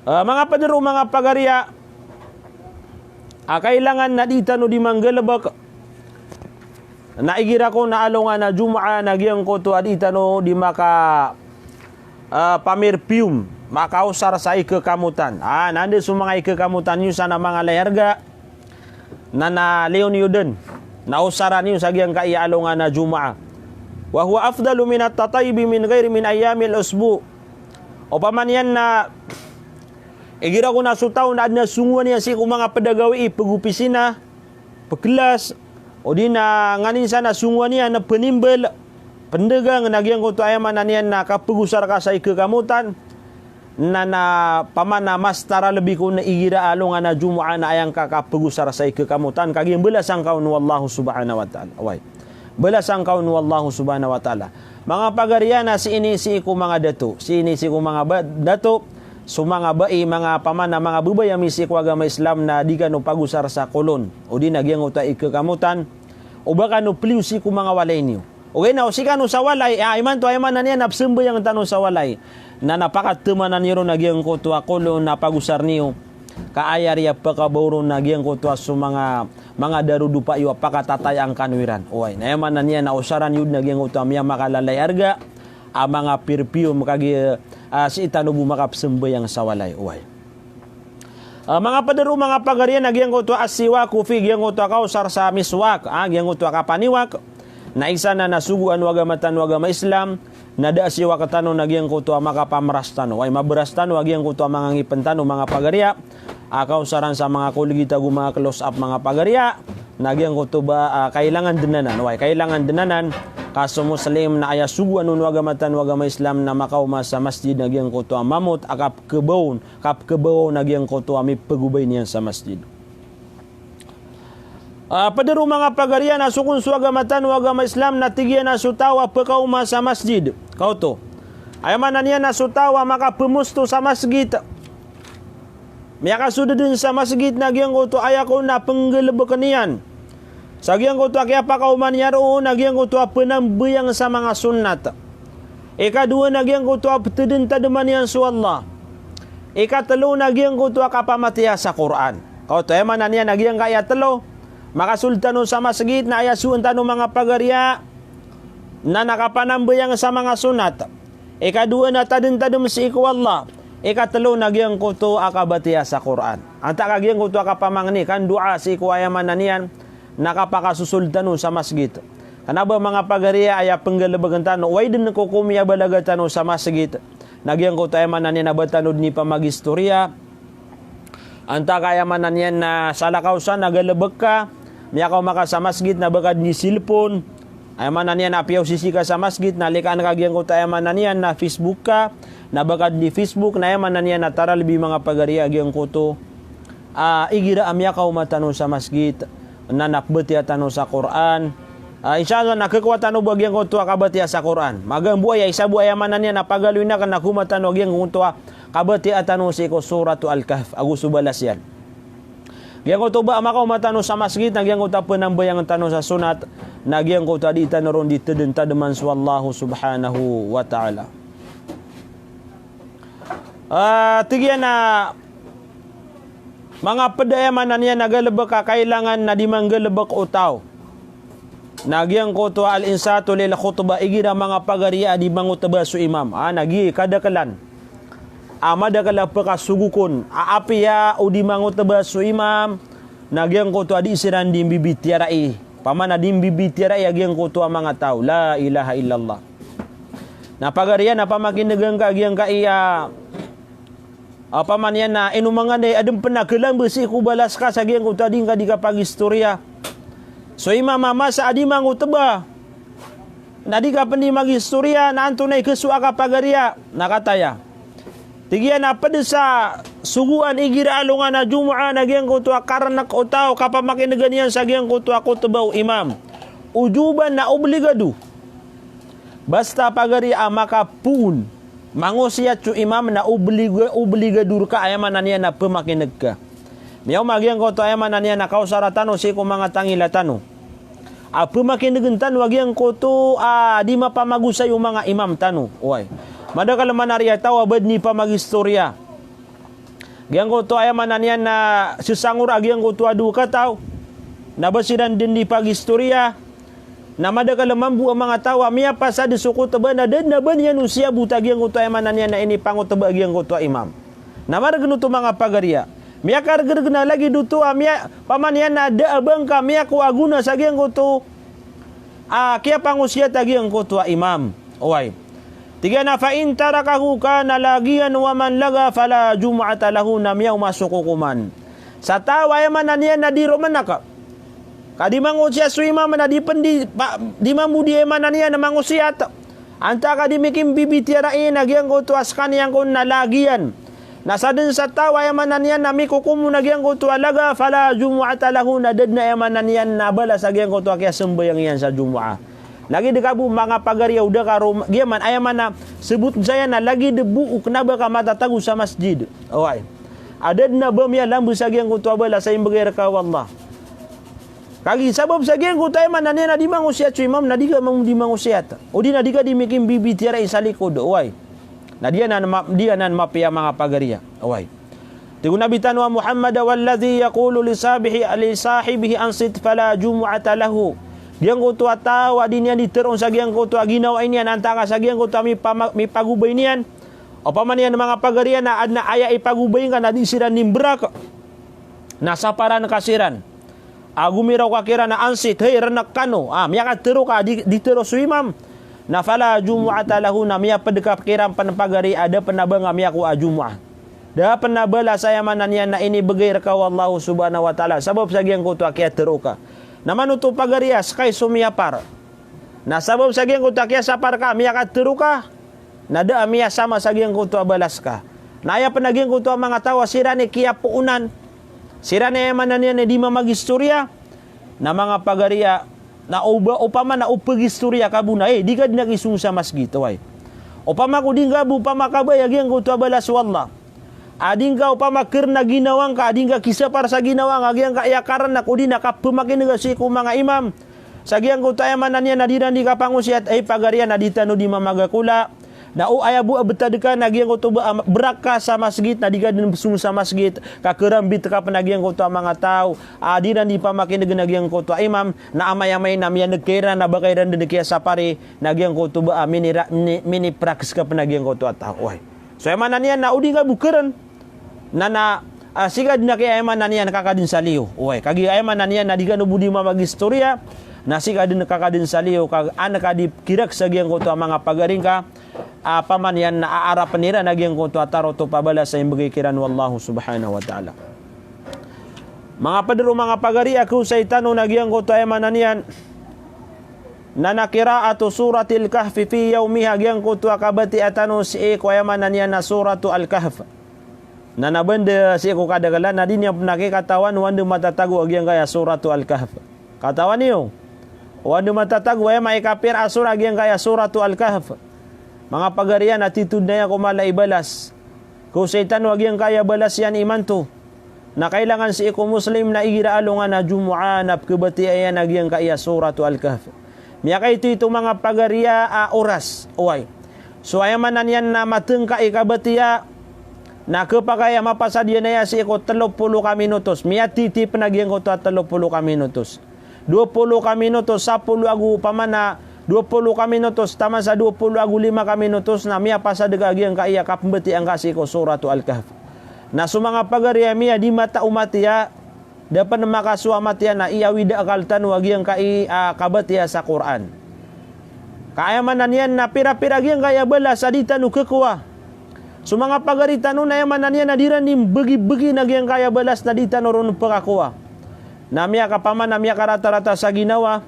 Ah, manga pd roo, manga pagariya, a kailangan na dii tano dii manggalbk. Na igira kon a alongan a Jumaa na giyangkoto a dii tano dii maka, ah, pamirpiyom, makaosar sa ikakamotan. Ah, na anda so manga ikakamotan iyo san a manga lay arga, na, na leon iyo dn, na osaran iyo sa giyangkaya alongan a Jumaa. Wa huwa afdalu min at-tatayyub min ghairi min ayyamil usbu. Opama niyan na igira kon a so taw na adn a songowan iyan sii ko manga pd a gawii, pgopisina, pklas, odi na nganin san a songowan iyan na pnimbl, pndagang, na giyangkoto aya maana niyan na kapgosar ka sa ikakamotan, na, na pamana mas taralbi kon igira a alongan a Jumaa na aya ngka kapgosar sa ikakamotan, kagiya mbalasan ka on o Allah subhanahu wa ta'ala. Oway. Balasan ka on o Allah subhanahu wa ta'ala. Manga pagariya, na sii ini sii ko manga dato. Sii ini sii ko manga ba-, dato. So manga bai, manga pamana, manga babay ami sii ko agama Islam na dii kano pagosar sa kolon. Odi na giyangkoto a ikakamotan. O ba kano pliyo sii ko manga walay niyo. Ogaid na o sii kano sa walay, ah, imanto aya maana niyan na pzambayang tano sa walay. Na, na pakatmanan iyo ron a giyangkoto a kolon na pagosar niyo. Ka aya riya pakabaw ron a giyangkoto a so manga, manga darodopa iyo a pakatatayaan kano iran. Oway, na aya maana niyan na osaran iyo dn a giyangkoto a miyamakalalay arga a manga pirpiyom kagiya, ah, sii tano bo makapzambayang sa walay. Oway. Ah, manga pd roo, manga pagariya, na giyangkoto a siwaku fi, giyangkoto a kaosar sa miswak, ah, giyangkoto a kapaniwak. Na isa na na sogoan o agama tano a agama Islam, na da a siwak tano na giyangkoto a makapamras tano. Ay, mabras tano a giyangkoto a manga ngipen tano, manga pagariya, a kaosaran sa manga koligit ago manga close up, manga pagariya, na giyangkoto ba, ah, kailangan den anan. Ay, kailangan den anan, ka so Muslim na aya sogoan on o agama tano a agama Islam na makaoma sa masjid na giyangkoto a mamot a kapkhabaw on, kapkhabaw on a giyangkoto a mipagobay niyan sa masjid. Ah, pd roo, manga pagariya, na so kon so agama tano a agama Islam na tig iyan a so taw a pkaoma sa masjid. Kaoto. Aya maana niyan na so taw a makapmosto sa masjid. Miyakasold den sa masjid na giyangkoto a aya kon a pnggalbkn iyan sa giyangkoto a kiyapakaoma niyan roo na giyangkoto a pnambayang sa manga sunnat. Ikadowa na giyangkoto a ptadntadman iyan so Allah. Ikatlo na giyangkoto a kapamatiya sa Qur'an. Kaoto, aya maana niyan na giyangkaya tlo, makasold tano sa masjid na aya sogoan tano, manga pagariya, na na kapanambayang sa manga sunnat. Ikadowa na tadntadm sii ko Allah. Ikatlo na giyangkoto a kabatiya sa Qur'an. Antaa ka giyangkoto a kapamangni, kandoa sii ko, aya maana niyan na kapakasosold tano sa masjid. Kna ba, manga pagariya, aya pnggalbkn tano, oway, den ko ko miyabalaga tano sa masjid na giyangkoto, aya maana niyan na ba tano den ipamagistoriya. Antaa ka, aya maana niyan na salakaw san a galbk ka, miyakaoma ka sa masjid na ba ka den di cellphone. Aya maana niyan na piyaosisi ka sa masjid na likaan ka giyangkoto, aya maana niyan na Facebook ka, na ba ka den di Facebook, na aya maana niyan na taralbi, manga pagariya, giyangkoto a igira a miyakaoma tano sa masjid na na pbatiya tano sa Qur'an. Ah, insha Allah na khakowa tano bo a giyangkoto a kabatiya sa Qur'an. Magaan bo aya, isa bo, aya maana niyan na pagaloyn akn na khaoma tano a giyangkoto a kabatiya tano sii ko Suratu Al-Kahf ago so balas iyan. Giyangkoto ba a makaoma tano sa masjid na giyangkoto a pnambayang tano sa sunnat, na giyangkoto a di tano ron di tadntadman so Allah subhanahu wa ta'ala. Ah, tig iyan a manga pd, aya maana niyan na galbk a kailangan na di manggalbk o taw na giyangkoto a al-insatu lil khutbah, igira, manga pagariya, a di mangotba so imam. Ah, na giya i kadaklan a madakl a pkasogok on a apiya o di mangotba so imam na giyangkoto a di siran di mbibitiyarai. Opama na di mbibitiyarai a giyangkoto a manga taw. La ilaha illallah. Na pagariya, na pamakin'gn ka a giyangkaya, opama niyan na ino manga day, adn pn a khalamb sii ko balas ka sa giyangkoto a di ngka di kapagistoriya so imam a masa a di mangotba. Na di ka pn di magistoriya, na antonaa i khasowa ka, pagariya? Na kataya, tig iyan a pd sa sogoan igira alongan a Jumu'ah na giyangkoto a karnk o taw, kapamakin'gan iyan sa giyangkoto a khutbah o imam. Ujuban, na obligado. Basta, pagariya, a makapoon, mangosiyat so imam na obliga-, obligado rka, aya maana niyan na pmakin'g ka. Miyaoma giyangkoto, aya maana niyan na kaosara tano sii ko manga tangila tano a pmakin'gn tano a giyangkoto a di mapamagosay o manga imam tano. Oway. Madakl man a riya taw a ba dn ipamagistoriya. Giyangkoto, aya maana niyan na sesangor a giyangkoto a dowa kataw na ba siran dn di pagistoriya. Na madakl mambo a manga taw a miyapasad so khutbah na da dn a ba niyan on siyabot a giyangkoto, aya maana niyan na inipangotba a giyangkoto a imam. Na margn oto, manga pagariya. Miyakargrg na lagid oto a miya-, opama niyan na da a ba ngka miyakowa a gona sa giyangkoto a kiyapangosiyat a giyangkoto a imam. Oway. Tig iyan a, "Fa in tarakahu kana laghiyan wa man lagha fala jumu'ata lahu," na miyaoma so kokoman sa taw a, aya maana niyan na di romnak ka di mangosiyat so imam na di pn di, pa-, di mambo di, aya maana niyan na mangosiyat. Antaa ka di mikimbibitiyarai na giyangkoto a skaniyan kon na laghiyan. Na sadn sa taw a, aya maana niyan na mikokom on a giyangkoto a lagha, fala jumu'ata lahu, na da dn a, aya maana niyan na balas a giyangkoto a kiyasambayang iyan sa Jumu'ah. Lagid ka bo, manga pagariya, o da ka rom-, giya man, aya maana, sabotn saya na lagid bo o kna ba ka matatago sa masjid. Oway. A da dn a ba miyalamb sa giyangkoto a balas a imbgay rka o Allah. Kagiya sabap sa giyangkoto, aya maana niyan na di mangosiyat so imam, na di ka mambo di mangosiyat. O di na di ka di mikimbibitiyarai sa likod. Oway. Na di anan ma-, di anan mapiya, manga pagariya. Oway. Tig o Nabi tano a Muhammad, "Walladhi yaqulu li sabihi-, li sahibihi ansit fala jumu'ata lahu." Giyangkoto a taw a di niyan di tharoon sa giyangkoto a ginawai niyan, antaa ka sa giyangkoto a mipama-, mipagobay niyan. Opama niyan, manga pagariya, na adn a aya ipagobay ngka na di siran di mbrak, na saparan ka siran. Ago miraw ka kiran a ansit, hay, renek kano. Ah, miyakatero ka, di, di tero so imam. Na fala jumu'ata lahu, na miyaped ka kiran pen pagari a da pen a ba nga miyakowa a Jumu'ah. Da pen a balas, aya maana niyan na inibegay reka o Allah subhanahu wa ta'ala. Sabap sa giyangkoto a kiyatero ka. Na mano oto pagari a, sekay so miyapar. Na sabap sa giyangkoto a kiyasapar ka, miyakatero ka, na da a miyasama sa giyangkoto a balas ka. Na aya pen a giyangkoto a manga taw a siran i kiyapoonan, siran i aya maana niyan i di mamagistoriya, na manga pagari a, na oba, opama na o pegistoriya ka bo na, eh, di ka den a kisong sa masgit, oway. Opama ko di nga bo, opama ka ba aya giyangkoto a balas o Allah. A di ngka opama keren a ginawa ngka, a di ngka kisapar sa ginawa ngka, a giyangkaya karenek, odi na kapemakinega sii ko manga imam. Sa giyangkoto aya maana niyan na di ran di kapangosiyat, ay pagari a na di tano di mamagakola. Na o aya bo a betad ka na giyangkoto ba, am, berak ka sa masgit, na di ka den pesong sa masgit, ka kerambit ka pen a giyangkoto a manga taw. A di ran di pamakinegen a giyangkoto a imam, na amay-amay na miyaneg ka iran, na ba ka iran den kiyasapari, na giyangkoto ba, a, minira-, mini-, miniprakes ka pen a giyangkoto a taw. Oway. So aya maana niyan na o di nga bo keren. Na, na, ah, sii ka den a kaya aya maana niyan kaka den sa liyo. Oway, kagiya aya maana niyan na di kano bo di mamagistoriya, na sii ka den kaka den sa liyo, ka an ka di kirak sa giyangkoto a manga pagari ngka, ah, opama niyan na aarapen iran a giyangkoto a tarotop a balas a imbegay kiran o Allah subhanahu wa ta'ala. Manga peder o manga pagari a kaosay tano na giyangkoto aya maana niyan, na na qira'atu suratil Kahfi fi yawmiha, giyangkoto a kabatiya tano sii ko aya maana niyan na Suratu Al-Kahf. Na na banda sii ko kadakela na di niyan pen a kikatawan o anda matatago a giyangkaya Suratu Al-Kahf. Katawan iyo? O anda matatago, aya maikapira a sura a giyangkaya Suratu Al-Kahf. Manga pagari a, na titho den aya ko mala i balas. Kaosay tano a giyangkaya balas iyan imanto. Na kailangan sii ko Muslim na igira alongan a Jumu'ah na pekabatiya iyan a giyangkaya Suratu Al-Kahf. Miyakaito-ito manga pagari a, a, oras. Oway. So aya maana niyan na matengka i kabatiya, na kepakay a mapasad iyan aya sii ko telo polo ka minutos. Miyatiti pen a giyangkoto a telo polo ka minutos. Dowa polo ka minutos, sapolo ago opama na dowa polo ka minutos, taman sa dowa polo ago lima ka minutos, na miyapasad ka a giyangkaya kapembatiya ngka sii ko Suratu Al-Kahf. Na so manga pagari a miyadi mata o matiya, da pen makasowa matiya na iyawida akal tano a giyangkai, ah, kabatiya sa Qur'an. Ka aya maana niyan na pira-pira giyangkaya balas a di tano kekowa. So manga pagari tano na aya maana niyan na di ran di mbegi-begi na giyangkaya balas na di tano ron pekakowa. Na miyakapama na miyakarata-rata sa ginawa.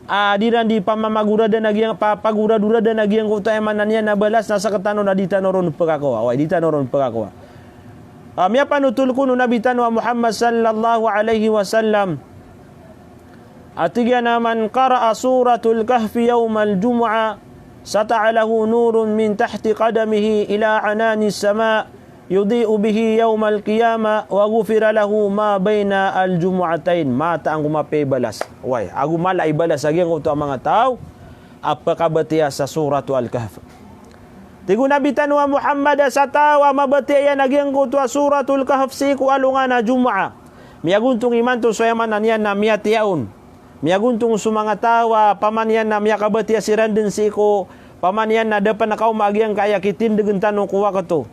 Ah, di ran di pamamagorada na giyang, pa, pagoradorada na giyangkoto aya maana niyan na balas na sekatano na di tano ron pekakowa. Oway, di tano ron pekakowa. Ah, miyapanothol kon o Nabi tano a Muhammad sallallahu alaihi wasallam. A tig iyan a, "Man qara'a Suratul Kahfi yawmal Jumu'ah, sata'a lahu nurun min tahti qadamihi ila ananis sama, yudhi'u bihi yawmal qiyamah, wa ghufira lahu ma bainal jumu'atayn." Mataan ko mapiya i balas. Oway, ago mala i balas a giyangkoto a manga taw a pekabatiya sa Suratu Al-Kahf. Tig o Nabi tano a Muhammad a sa taw a mabatiya iyan a giyangkoto a Suratul Kahf sii ko alongan a Jumu'ah. Miyagontong imanto so aya maana niyan na miyatiya on. Miyagontong so manga taw a pamaniyan na miyakabatiya siran den sii ko pamaniyan na da pen kaoma a giyangkaya kitindegen tano ko wakto.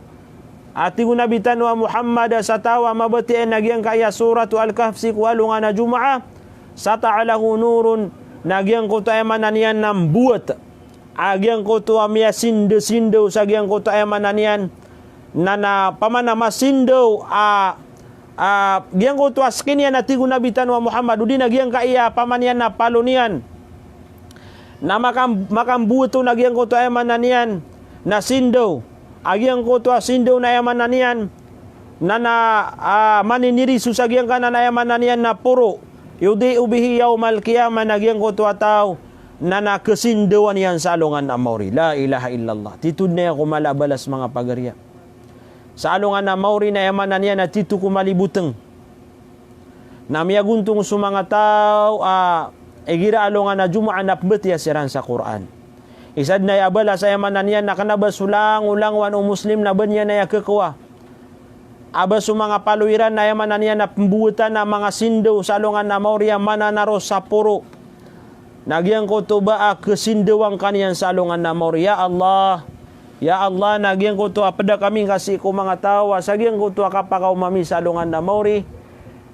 A tig o Nabi tano a Muhammad a sa taw a mabatiya iyan a giyangkaya Suratu Al-Kahf sii ko alongan a Jumu'ah, sata'a lahu nurun, na giyangkoto aya maana niyan na mbowat a giyangkoto a miyasinda-sindaw sa giyangkoto aya maana niyan na, na pamana masindaw a, a giyangkoto a skin iyan a tig o Nabi tano a Muhammad, odi na giyangkaya pamaniyan na palo niyan na makam-, makambowat on a giyangkoto aya maana niyan na sindaw, a giyangkoto a sindaw na aya maana niyan na, na, ah, maniniriso sa giyangkanan a aya maana niyan na poro. Yudhi'u bihi yawmal qiyamah, na giyangkoto a taw na, na kesindawan iyan sa alongan a mawri. La ilaha illallah. Tito den aya ko mala a balas, manga pagari a. Sa alongan a mawri na aya maana niyan na tito ko maliboteng. Na miyagontong so manga taw a igira alongan a Jumu'ah na pembatiya siran sa Qur'an. Isa den aya a balas a aya maana niyan na kena ba so langolangowan o Muslim na ba niyan aya kekowa. A ba so manga palo iran na aya maana niyan na pembowatan a manga sindaw sa alongan a mawri a mananaros sa poro. Na giyangkoto ba a kesindawan ka niyan sa alongan a mawri. Ya Allah. Ya Allah, na giyangkoto a peda kami ngka sii ko manga taw a sa giyangkoto a kapakaoma ami sa alongan a mawri.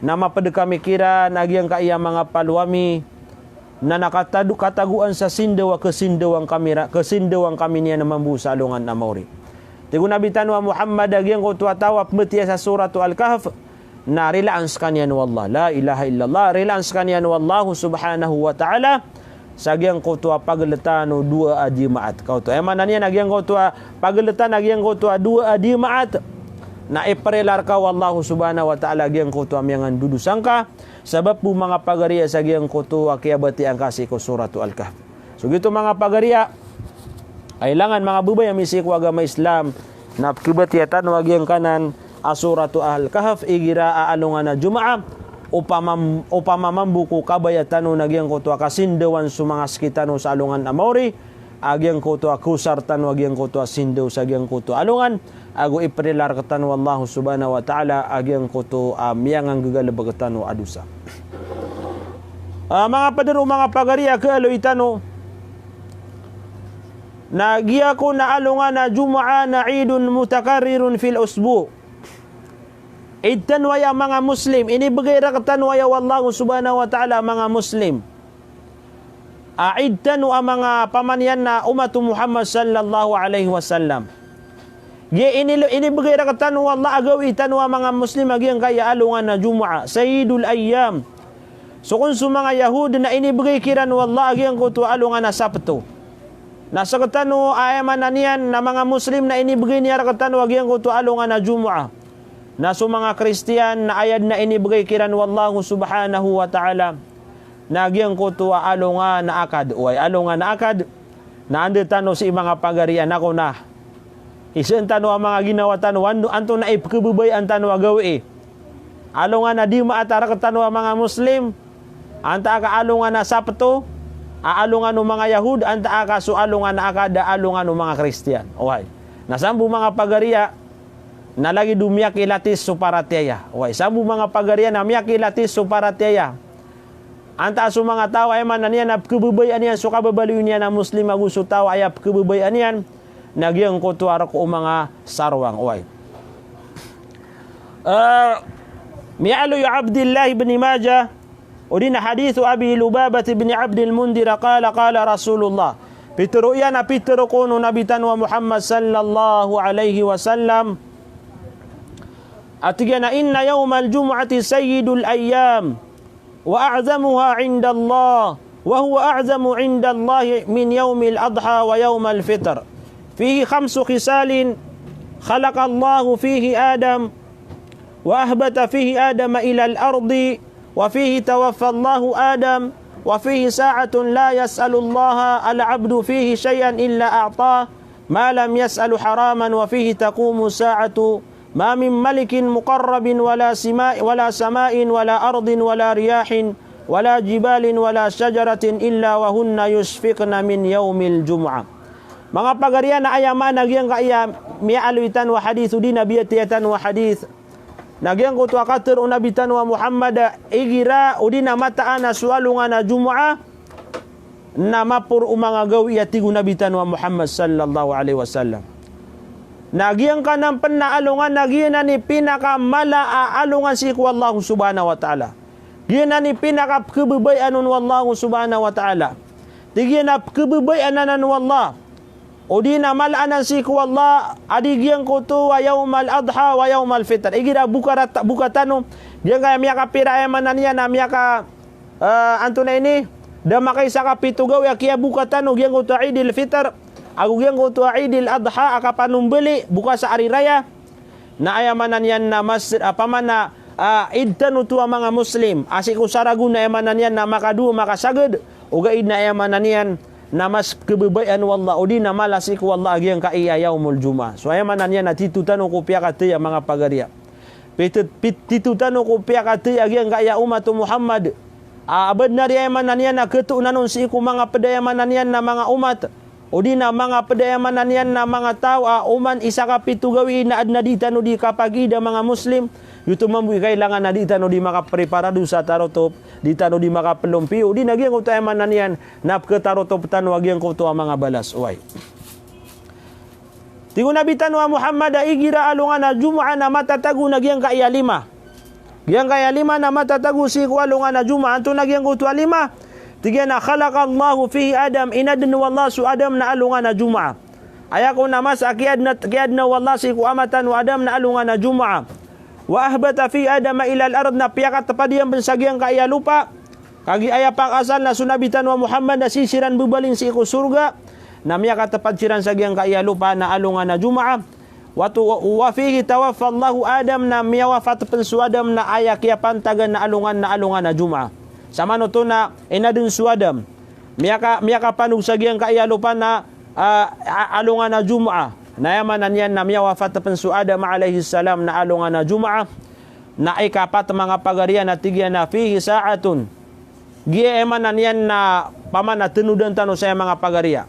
na mapd kami kiran a giyangkaya manga palo ami, na nakatado-, katagoan sa sindaw a kasindawan kami ra-, kasindawan kami niyan mambo sa alongan a maori. Tig o Nabi tano a Muhammad a giyangkoto a taw a pmbatiya sa Suratu Al-Kahf, na rilaan skaniyan o Allah. La ilaha illallah, rilaan skaniyan o Allah subhanahu wa ta'ala sa giyangkoto a pagltan o dowa a Jumaat. Kaoto, aya maana niyan a giyangkoto a pagltan a giyangkoto a dowa a Jumaat, na iprila rka o Allah subhanahu wa ta'ala giyangkoto a miyangandodosa ngka, sabap bo manga pagariya sa giyangkoto a kiyabatiya ngka sii ko Suratu Al-Kahf. So giyoto manga pagariya, kailangan manga babay ami sii ko agama Islam, na pkhabatiya tano a giyangkanan a Suratu Al-Kahf igira a alongan a Jumaat, opama, opama mambo ko kabaya tano na giyangkoto a kasindawan so manga sktano sa alongan a maori, a giyangkoto a kosar tano a giyangkoto a sindaw sa giyangkoto a alongan, ago iprila rktano o Allah subhanahu wa ta'ala a giyangkoto a miyanganggalbk tano a dosa. Ah, manga pd ron, manga pagariya, kaaloy tano na giyangkoto a alongan a Jumaat na Eidun mutakarrirun fil usbu'. Eid tano aya manga Muslim, inibgay rktano aya o Allah subhanahu wa ta'ala manga Muslim. A Eid tano a manga pamaniyan na umat o Muhammad sallallahu alaihi wasallam. Giya ini, inibgay rktano o Allah a gawii tano a manga Muslim a giyangkaya alongan a Jumaat, sayyidul ayyam. So kon so manga Yahud na inibgay kiran o Allah a giyangkoto a alongan a Sabto. Na sktano a aya maana niyan na manga Muslim na inibgay niyan rktano a giyangkoto a alongan a Jumaat. Na so manga Kristiyan na aya dn a inibgay kiran o Allah subhanahu wa ta'ala na giyangkoto a alongan a Akad. Oway, alongan a Akad. Na anda tano sii, manga pagariya, na kon a isaan tano a manga ginawa tano, an-, antonaa i pkhababayaan tano a gawii? Alongan a Jumaat a rktano a manga Muslim, antaa ka alongan a Sabto a alongan o manga Yahud, antaa ka so alongan a Akad a alongan o manga Kristiyan. Oway. Na sambo, manga pagariya, na lagid o miyakilatis so paratiyaya. Oway, sambo, manga pagariya, na miyakilatis so paratiyaya. Antaa so manga taw a aya maana niyan na pkhababayaan iyan so kababaloy niyan a Muslim ago so taw a aya pkhababayaan iyan na giyangkoto a rk o manga sarowang. Oway. Ah, miyaaloy o Abdillah ibn Majah, odi na hadith o Abi Lubabah ibn Abdil Mundhir, qala, qala Rasulullah. Pitharo iyan a pitharo kon o Nabi tano a Muhammad sallallahu alaihi wasallam. A tig iyan a, inna yawmal jumu'ati sayyidul ayyam. وأعظمها عند الله، وهو أعظم عند الله من يوم الأضحى ويوم الفطر. فيه خمس خصال: خلق الله فيه آدم، وأهبط فيه آدم إلى الأرض، وفيه توفى الله آدم، وفيه ساعة لا يسأل الله العبد فيه شيئا إلا أعطاه، ما لم يسأل حراما، وفيه تقوم الساعة، ما من ملك مقرب ولا سماء، ولا سماء ولا أرض ولا رياح ولا جبال ولا شجرة إلا وهن يشفقن من يوم الجمعة. Manga pagariya, na aya maana giyangkaya miyaaloy tano a hadith, odi na biyatiya tano a hadith, na giyangkoto a katharo o Nabi tano a Muhammad, igira odi na mataan a so alongan a Jumaat, na maporo o manga gawii a tig o Nabi tano a Muhammad sallallahu alaihi wasallam. Na giyangkanan pn a alongan na giyanan i pinakamala a alongan sii ko Allah subhanahu wa ta'ala. Giyanan i pinakapkhababayaan on o Allah subhanahu wa ta'ala. Tig iyan a pkhababayaan anan o Allah, odi na mala anan sii ko Allah, a di giyangkoto a yawmal adha wa yawmal fitr. Igira boka rata-, boka tano, giyangkaya miyakapira, aya maana niyan na miyaka Ah, antonaa ini, da makaisa ka pito gawii a kiyaboka tano, giyangkoto a Eidil Fitr ago giyangkoto a Eidil Adha a kapanombali, boka sa ari raya. Na aya maana niyan na mas, ah, pamana, ah, Eid tano oto a manga Muslim a sii ko saragon na aya maana niyan na makadowa, makasagad, ogaid na aya maana niyan na mas khababayaan o Allah, odi na mala sii ko Allah a giyangkaya Yawmul Jumu'ah. So aya maana niyan na tito tano ko piyakathay a manga pagariya. Pit-, pit-, tito tano ko piyakathay a giyangkaya umat o Muhammad. A, a badn a di aya maana niyan na khatoonan on sii ko manga pd aya maana niyan na manga umat, odi na manga pd aya maana niyan na manga taw a oman isa ka pito gawii na adn a di tano di kapagiida manga Muslim. Giyoto mambo i kailangan a di tano di makapreparado sa tarotop, di tano di makaplompiyo, odi na giyangkoto aya maana niyan na pkhatarotop tano a giyangkoto a manga balas. Oway. Tig o Nabi tano a Muhammad a igira alongan a Jumu'ah na matatago on a giyangkaya lima. Giyangkaya lima na matatago sii ko alongan a Jumaah, antonaa giyangkoto a lima? Tig iyan a khalaqallahu fihi Adam, inadn o Allah so Adam na alongan a Jumaah. Aya kon a masa a kiyadna, kiyadna o Allah sii ko ama tano a Adam na alongan a Jumaah. Wa ahbata fihi Adama ilal ard, na piyakatpad iyan pn sa giyangkaya lopa. Kagiya aya pakaasal na so Nabi tano a Muhammad na sii siran bbalin sii ko sorga, na miyakatpad siran sa giyangkaya lopa na alongan a Jumaah. Wa tu-, wa fihi tawaffallahu Adam, na miyawafat pn so Adam na aya kiyapantagan na alongan na alongan a Jumaah. Samanoto na inadn so Adam, miyaka-, miyakapanog sa giyangkaya lopa na, ah, a-, alongan a Jumaah. Na aya maana niyan na miyawafat pn so Adam alayhis salam na alongan a Jumaah. Na ikapat, manga pagariya, na tig iyan a fihi sa'atun. Giya aya maana niyan na pamana tanodan tano saya, manga pagariya.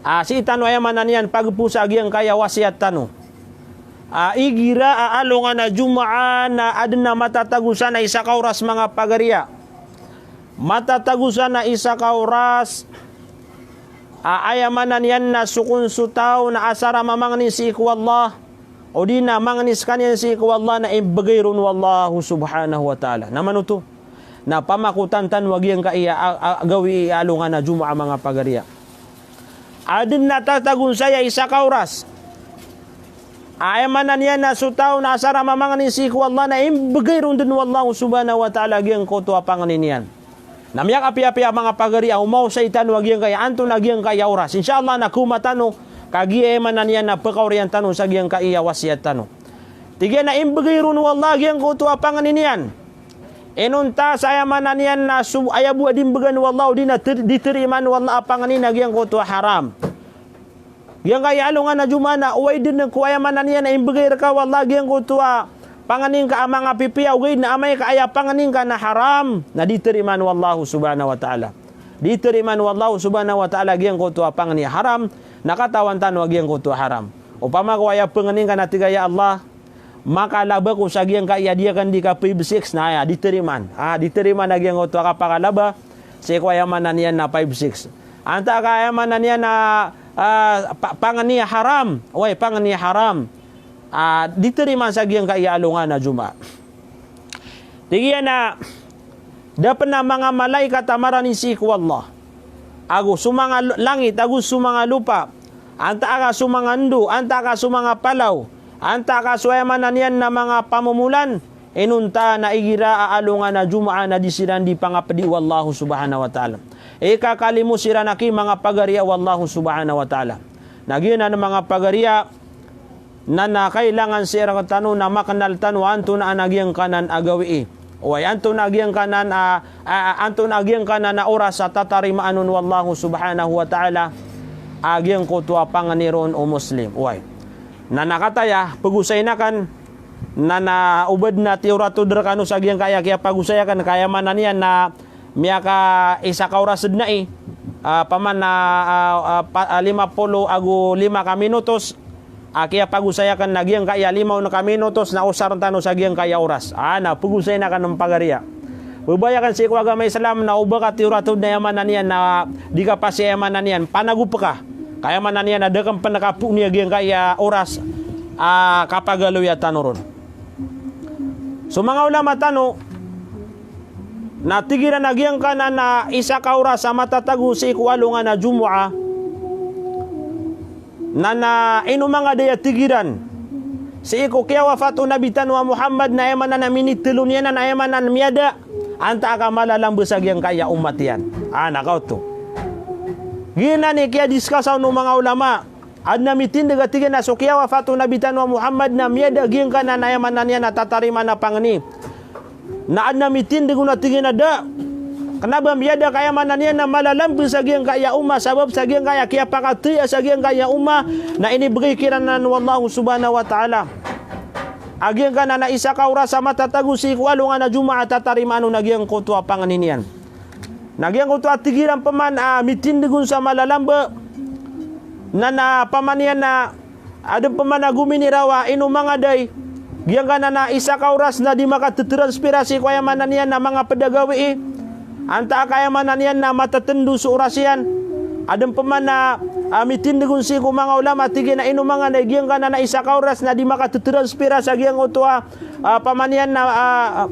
Ah, sii tano aya maana niyan pagposa giyangkaya wasiyat tano. Ah, igira a alongan a Jumaah na adn a matatago san a isa ka oras, manga pagariya. Matatago san a isa ka oras. Ah, aya maana niyan na so kon so taw na asar a mamangni sii ko Allah, odi na mangni skaniyan sii ko Allah, na imbgay ron o Allahu subhanahu wa ta'ala. Na manoto? Na pamakotan tano a giyangkaya a, a, gawii a alongan a Jumaah, manga pagariya. Adn a tatagon saya isa ka oras. Aya maana niyan na so taw na asar a mamangni sii ko Allah na imbgay ron dn o Allahu subhanahu wa ta'ala giyangkoto a pangni niyan. Na miyakapiyapiya, manga pagariya, o maosay tano a giyangkaya, antonaa giyangkaya oras. Insha Allah na koma tano, kagiya aya maana niyan na pkaoriyan tano sa giyangkaya wasiyat tano. Tig iyan a imbgay ron o Allah giyangkoto a pangni niyan. Inonta sa aya maana niyan na so, aya bo a di mbgan o Allah, odi na ter-, di tarimaan o Allah a pangni na giyangkoto a haram. Giyangkaya alongan a Jumaah na oway dn ko aya maana niyan na imbgay rka o Allah giyangkoto a pangni ngka a manga pipiya, ogaid na amay ka aya pangni ngka na haram, na di tarimaan o Allah subhanahu wa ta'ala. Di tarimaan o Allah subhanahu wa ta'ala giyangkoto a pangni a haram, na katawan tano a giyangkoto a haram. Opama ko aya pangni ngka na tig ka, "Ya Allah, makalaba ko sa giyangkaya di akn di ka five six," na aya, di tarimaan. Ah, di tarimaan a giyangkoto a kapakalaba sii ko aya maana niyan na five six. Antaa ka aya maana niyan na, ah, pa-, pangni a haram. Oway, pangni a haram. Ah, di tarimaan sa giyangkaya alongan a Jumaah. Tig iyan a da pn a manga malaikat a marani sii ko Allah, ago so manga lo-, langit, ago so manga lopa, antaa ka so manga ndo, antaa ka so manga palaw, antaa ka so aya maana niyan na manga pamomolan, inonta na igira a alongan a Jumaah na di siran di pangapdi o Allah subhanahu wa ta'ala. Ikakalimo siran aki, manga pagariya o Allah subhanahu wa ta'ala. Na giyanan, manga pagariya, na, na kailangan sii rktano na maknal tano antonaa a giyangkanan a gawii. Oway, antonaa a giyangkanan a, a, a, antonaa a giyangkanan a oras a tatarimaan on o Allah subhanahu wa ta'ala a giyangkoto a pangni ron o Muslim. Oway. Na, na kataya, pagosay akn, na, na o ba dn a tiyoratod rkano sa giyangkaya kiyapagosay akn, ka aya maana niyan na miyaka isa ka oras dn ai, ah, paman a, ah, ah, pa-, ah, lima polo ago lima ka minutos, a kiyapagosay akn na giyangkaya lima on ka minutos na osarn tano sa giyangkaya oras. Ah, na pagosay akn, manga pagariya. Babaya akn sii ko agama Islam na o ba ka tiyoratod na aya maana niyan na di ka pasi aya maana niyan, panagopa ka. Ka aya maana niyan na da akn pn kapoon a giyangkaya oras a kapagaloya tano ron. So manga ulama tano, na tig iran a giyangkanan a isa ka oras a matatago sii ko alongan a Jumaah, na, na ino mangaday a tig iran sii ko kiyawafat o Nabi tano a Muhammad, na aya maana na minitlo niyan na aya maana na miyada, antaa ka malalamba sa giyangkaya ummat iyan. Ah, na kaoto. Giyanan i kiyadiskasan o manga ulama. Adn a mitindg a tig iyan a so kiyawafat o Nabi tano a Muhammad na miyada giyangkanan a aya maana niyan na tatarimaan a pangni. Na adn a mitindg on a tig iyan a da. Kna ba miyada ka aya maana niyan na malalamba sa giyangkaya umma, sabap sa giyangkaya kiyapakataya sa giyangkaya umma na inibgay kiran anan o Allah subhanahu wa ta'ala a giyangkanan a isa ka oras a matatago sii ko alongan a Jumaah a tatarimaan on a giyangkoto a pangni niyan. Na giyangkoto a tig iran pman a mitindg on sa malalamba, na, na paman iyan na adn pman a gominiraw a ino mangaday, giyangkanan a isa ka oras na di makateteranspira sii ko aya maana niyan na manga pd a gawii, antaa ka aya maana niyan na matetendo so oras iyan. Adn pman a, ah, mitindg on sii ko manga ulama, tig iyan a ino manga da i giyangkanan a isa ka oras na di makateteranspira sa giyangkoto a, ah, pamaniyan na, ah,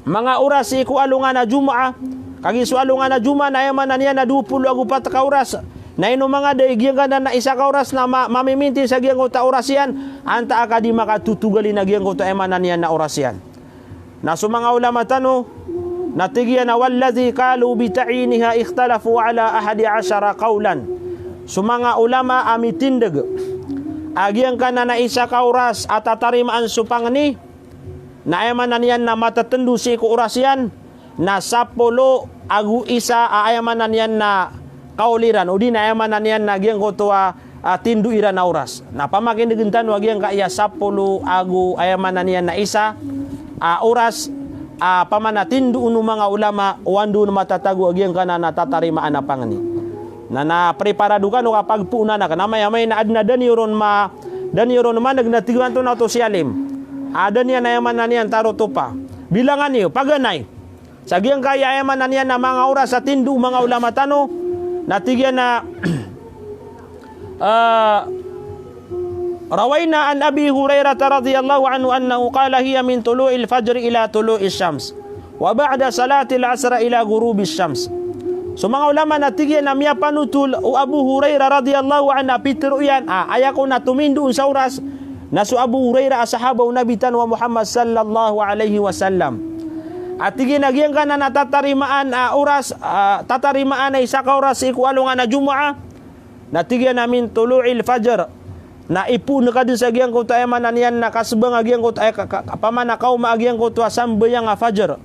manga oras sii ko alongan a Jumaah. Kagiya so alongan a Jumaah na aya maana niyan na dowa polo ago pat ka oras. Na ino manga da i giyangkanan a isa ka oras na ma-, mamiminti sa giyangkoto a oras iyan, antaa ka di makatotogalin a giyangkoto aya maana niyan na oras iyan. Na so manga ulama tano, na tig iyan a, "Walladhi qalu bi ta'yiniha ikhtalafu ala ahadi ashara qawlan." So manga ulama a mitindg a giyangkanan a isa ka oras a tatarimaan so pangni, na aya maana niyan na matatndo sii ko oras iyan, na sapolo ago isa a aya maana niyan na kawl iran, odi na aya maana niyan na giyangkoto a, ah, tindo iran a oras. Na pamakindgn tano a giyangkaya sapolo ago aya maana niyan na isa a oras a pamana tindo on o manga ulama o anda on matatago a giyangkanan a tatarimaan a pangni. Na, na preparado kano ka pagpoonan akn, na maya-maya na adn a da niyo ron ma-, da niyo ron man'g na tig iyan antonaa oto si alim. A da niyan aya maana niyan tarotopa. Bilangan iyo, paganay. Sa giyangkaya aya maana niyan na manga oras a tindo o manga ulama tano, na tig iyan a, ah, rawaina an Abi Hurairah radhiyallahu anhu annahu qala, "Hiya min tulu'il fajr ila tulu'ish shams, wa ba'da salatil asr ila ghurubish shams." So manga ulama na tig iyan a miyapanotol o Abu Hurairah radhiyallahu anhu a pitharo iyan a, aya kon a tomindo on sa oras, na so Abu Hurairah a sahaba o Nabi tano a Muhammad sallallahu alaihi wasallam. A tig iyan a giyangkanan a tatarimaan a oras, ah, tatarimaan a isa ka oras sii ko alongan a Jumaah, na tig iyan a min tulu'il fajr. Na ipoon ka dn sa giyangkoto aya maana niyan na kasbang a giyangkoto aya ka, ka, ka, pamana kaoma a giyangkoto a sambayang a fajr.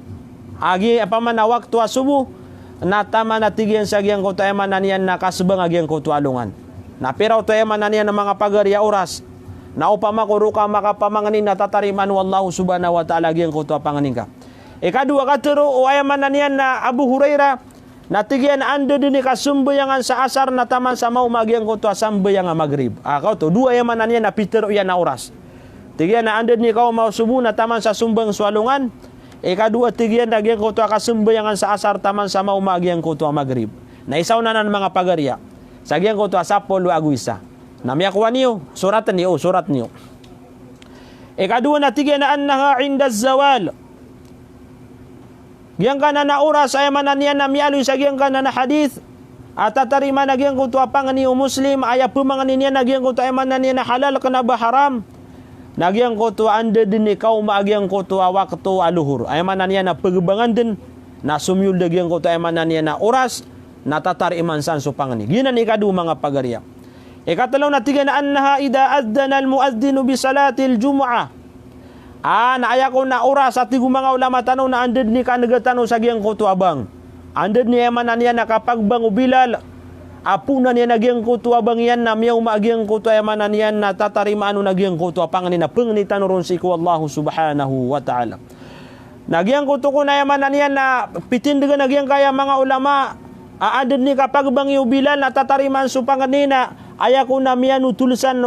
A giya pamana wakto a sobo, na taman a tig iyan sa giyangkoto aya maana niyan na kasbang a giyangkoto a alongan. Na pira oto aya maana niyan na manga pagari a oras. Na opama ko roo ka makapamangni na tatarimaan o Allah subhanahu wa ta'ala a giyangkoto a pangni ngka. Ikadowa katharo o aya maana niyan na Abu Hurairah, na tig iyan a anda dn i kasambayangan sa asar na taman sa maoma a giyangkoto a sambayang a magrib. A, kaoto, dowa aya maana niyan na pitharo iyan a oras. Tig iyan a anda dn i kaoma o sobo na taman sa sombang so alongan. Ikadowa tig iyan a giyangkoto a kasambayangan sa asar taman sa maoma a giyangkoto a magrib. Na isa on anan manga pagari a. Sa giyangkoto a sapolo ago isa. Na miyakowa niyo, sorat niyo, sorat niyo. Ikadowa na tig iyan a annaha inda zawal. Giyangkanan a oras aya maana niyan na miyaaloy sa giyangkanan a hadith a tatarimaan a giyangkoto a pangni o Muslim, aya pmangnin iyan a giyangkoto aya maana niyan na halal kna ba haram. Na giyangkoto a anda dn i kaoma a giyangkoto a wakto a lohor. Aya maana niyan na pgbangan dn na somiyol da giyangkoto aya maana niyan na oras na tatarimaan san so pangni. Giyanan i ikadowa manga pagari a. Ikatlo na tig iyan a annaha idha adhdhana al-mu'adhdhinu bi salatil jumu'ah. A, na aya kon a oras a tig o manga ulama tano na anda dn i kan'ga tano sa giyangkoto a bang. Anda dn i aya maana niyan na kapagbang o Bilal. A poonan iyan a giyangkoto a bang iyan na miyaoma a giyangkoto aya maana niyan na tatarimaan on a giyangkoto a pangni na pangni tano ron sii ko Allah subhanahu wa ta'ala. Na giyangkoto kon aya maana niyan na pitindgan a giyangkaya manga ulama a anda dn i kapagbangi o Bilal na tatarimaan so pangni na aya kon a miyanotol san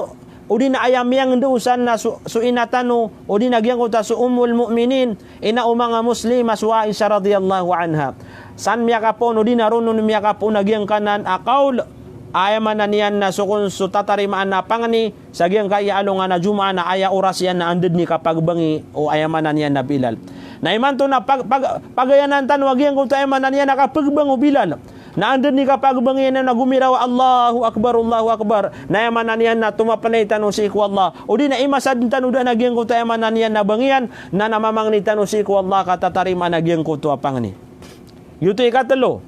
odi na aya miyangndao san na so, so ina tano odi na giyangkoto a so Ummul Mu'minin, ina o manga Muslim a so Aisha radhiyallahu anha. San miyakapoon odi na ron on miyakapoon a giyangkanan a kawl, aya maana niyan na so kon so tatarimaan a pangni, sa giyangkaya alongan a Jumaah na aya oras iyan na anda dn i kapagbangi o aya maana niyan na Bilal. Na imanto na pag-, pag-, pagayanan tano a giyangkoto aya maana niyan na kapagbang o Bilal. Na anda dn i kapagbangi iyan na gomiraw a Allahu Akbar, Allahu Akbar. Na aya maana niyan na tomapnay tano sii ko Allah. Odi na imasad tano dn a giyangkoto aya maana niyan na bang iyan, na na mamangni tano sii ko Allah ka tatarimaan a giyangkoto a pangni. Giyoto i ikatlo.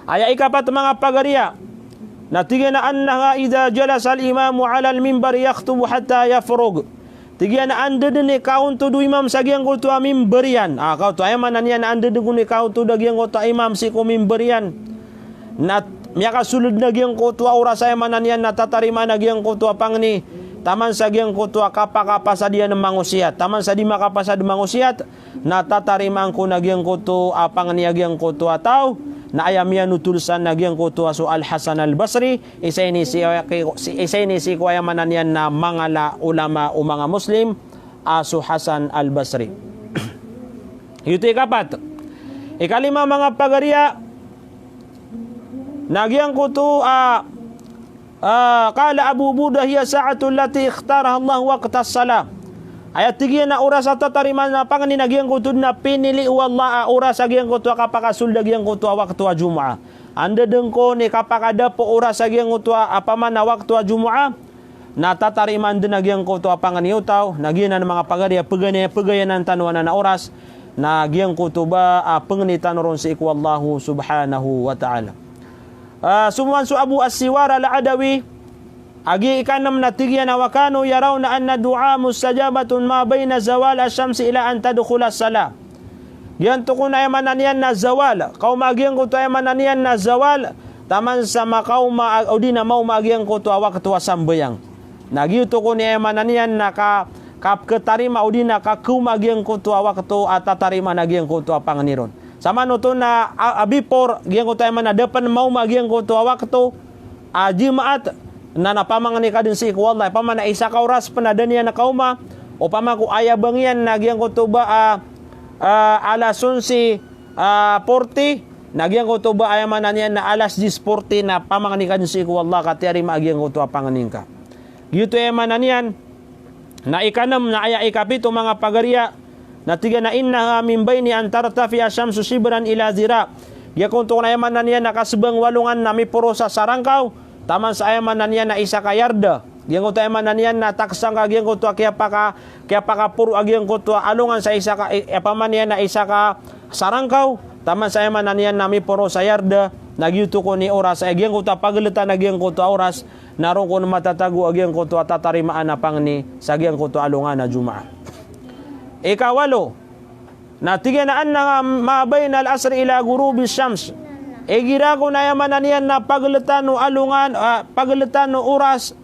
Aya ikapat manga pagari a. Na tig iyan a annaha idha jalasa al-imamu ala al-minbar yakhthubu hatta yafrugh. Tig iyan a anda dn i kaontod o imam sa giyangkoto a mimbar iyan. A, kaoto, aya maana niyan na anda dn kon i kaontod a giyangkoto a imam sii ko mimbar iyan. Na miyakasold na giyangkoto a oras aya maana niyan na tatarimaan a giyangkoto a pangni. Taman sa giyangkoto a kapakapasad iyan mangosiyat. Taman sa di makapasad mangosiyat. Na tatarimaan kon a giyangkoto a pangni a giyangkoto a taw, na aya miyanotol san na giyangkoto a so Al-Hasan Al-Basri, isa ini sii, isa ini sii ko aya maana niyan na mangala ulama o manga Muslim, a so Hasan Al-Basri. Giyoto i ikapat. Ikalima manga pagari a, Na giyangkoto a, a, qala Abu Burdah, "Hiya sa'atul lati ikhtaraha Allah waqtas salah." Aya tig iyan a oras a tatarimaan a pangni na giyangkoto dn a pinili o Allah a oras a giyangkoto a kapakasold a giyangkoto a wakto a Jumaah. Anda dn kon i kapakadapo oras a giyangkoto a, a pamana wakto a Jumaah, na tatarimaan dn a giyangkoto a pangni o taw, na giyanan manga pagari a pegana-, pegayanan tano anan a oras, na giyangkoto ba a pengni tano ron sii ko Allahu subhanahu wa ta'ala. Ah, somowan so Abu As-Siwar Al-Adawi, a giya ikanem na tig iyan a wa kanu yarawna anna du'a mustajabatun ma bayna zawal ash-shamsi ila an tadkhula as-salah. Giyangkoto kon aya maana niyan na zawal. Kaoma a giyangkoto aya maana niyan na zawal. Taman sa makaoma a, odi na maoma a giyangkoto a wakto a sambayang. Na giyoto kon aya maana niyan na ka, kapketarima odi na kakaoma a giyangkoto a wakto a tatarimaan a giyangkoto a pangni ron. Samanoto na a, a before, giyangkoto aya maana da pen maoma a giyangkoto a wakto a Jumaat, na, na pamangni ka dn sii ko Allah, pamana isa ka oras pen a da niyan kaoma, opama ko aya bang iyan na giyangkoto ba a, a, alas onse, a, forty, na giyangkoto ba aya maana niyan na alas diyes forty na pamangni ka dn sii ko Allah ka tiyarima a giyangkoto a pangni ngka. Giyoto aya maana niyan, na ikanem, na aya ikapito manga pagariya, na tig iyan a innaha min bayni an tartafi'a ash-shamsu shibran ila dhira'. Giyangkoto kon aya maana niyan na kasebang o alongan na miporo sa sarangkaw, taman sa aya maana niyan na isa ka yarda. Giyangkoto aya maana niyan na taksang ka giyangkoto a kiyapaka, kiyapakaporo a giyangkoto a alongan sa isa ka, i, aya pamana niyan na isa ka sarangkaw, taman sa aya maana niyan na miporo sa yarda, na giyoto kon i oras, aya giyangkoto a pageltan a giyangkoto a oras, na roo kon matatago a giyangkoto a tatarimaan a pangni sa giyangkoto a alongan a Jumaah. Ikawalo, na tig iyan a annaha ma bayna al-asri ila ghurubi shams. Igira kon aya maana niyan na pageltan o alongan, ah, pageltan o oras,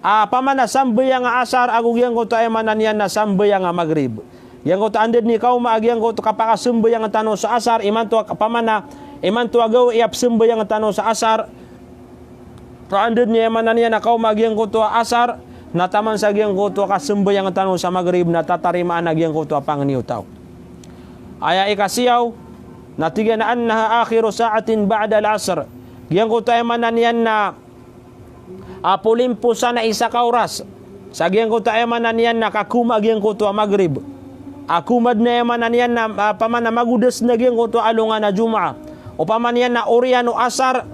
ah, pamana sambayang a asar ago giyangkoto aya maana niyan na sambayang a magrib. Giyangkoto anda dn i kaoma a giyangkoto kapakasambayang tano sa asar, imanto a pamana, imanto a gawii a pesambayang tano sa asar, ka anda dn i aya maana niyan na kaoma a giyangkoto a asar, na taman sa giyangkoto a kasambayang tano sa magrib na tatarimaan a giyangkoto a pangni o taw. Aya ikasiyaw, na tig iyan a annaha akhiru sa'atin ba'da al-asr. Giyangkoto aya maana niyan na a polimposan a isa ka oras sa giyangkoto aya maana niyan na kakaoma a giyangkoto a magrib. A kaoma dn aya maana niyan na, ah, pamana magodas na giyangkoto a alongan a Jumaah. Opama niyan na oriyan o asar,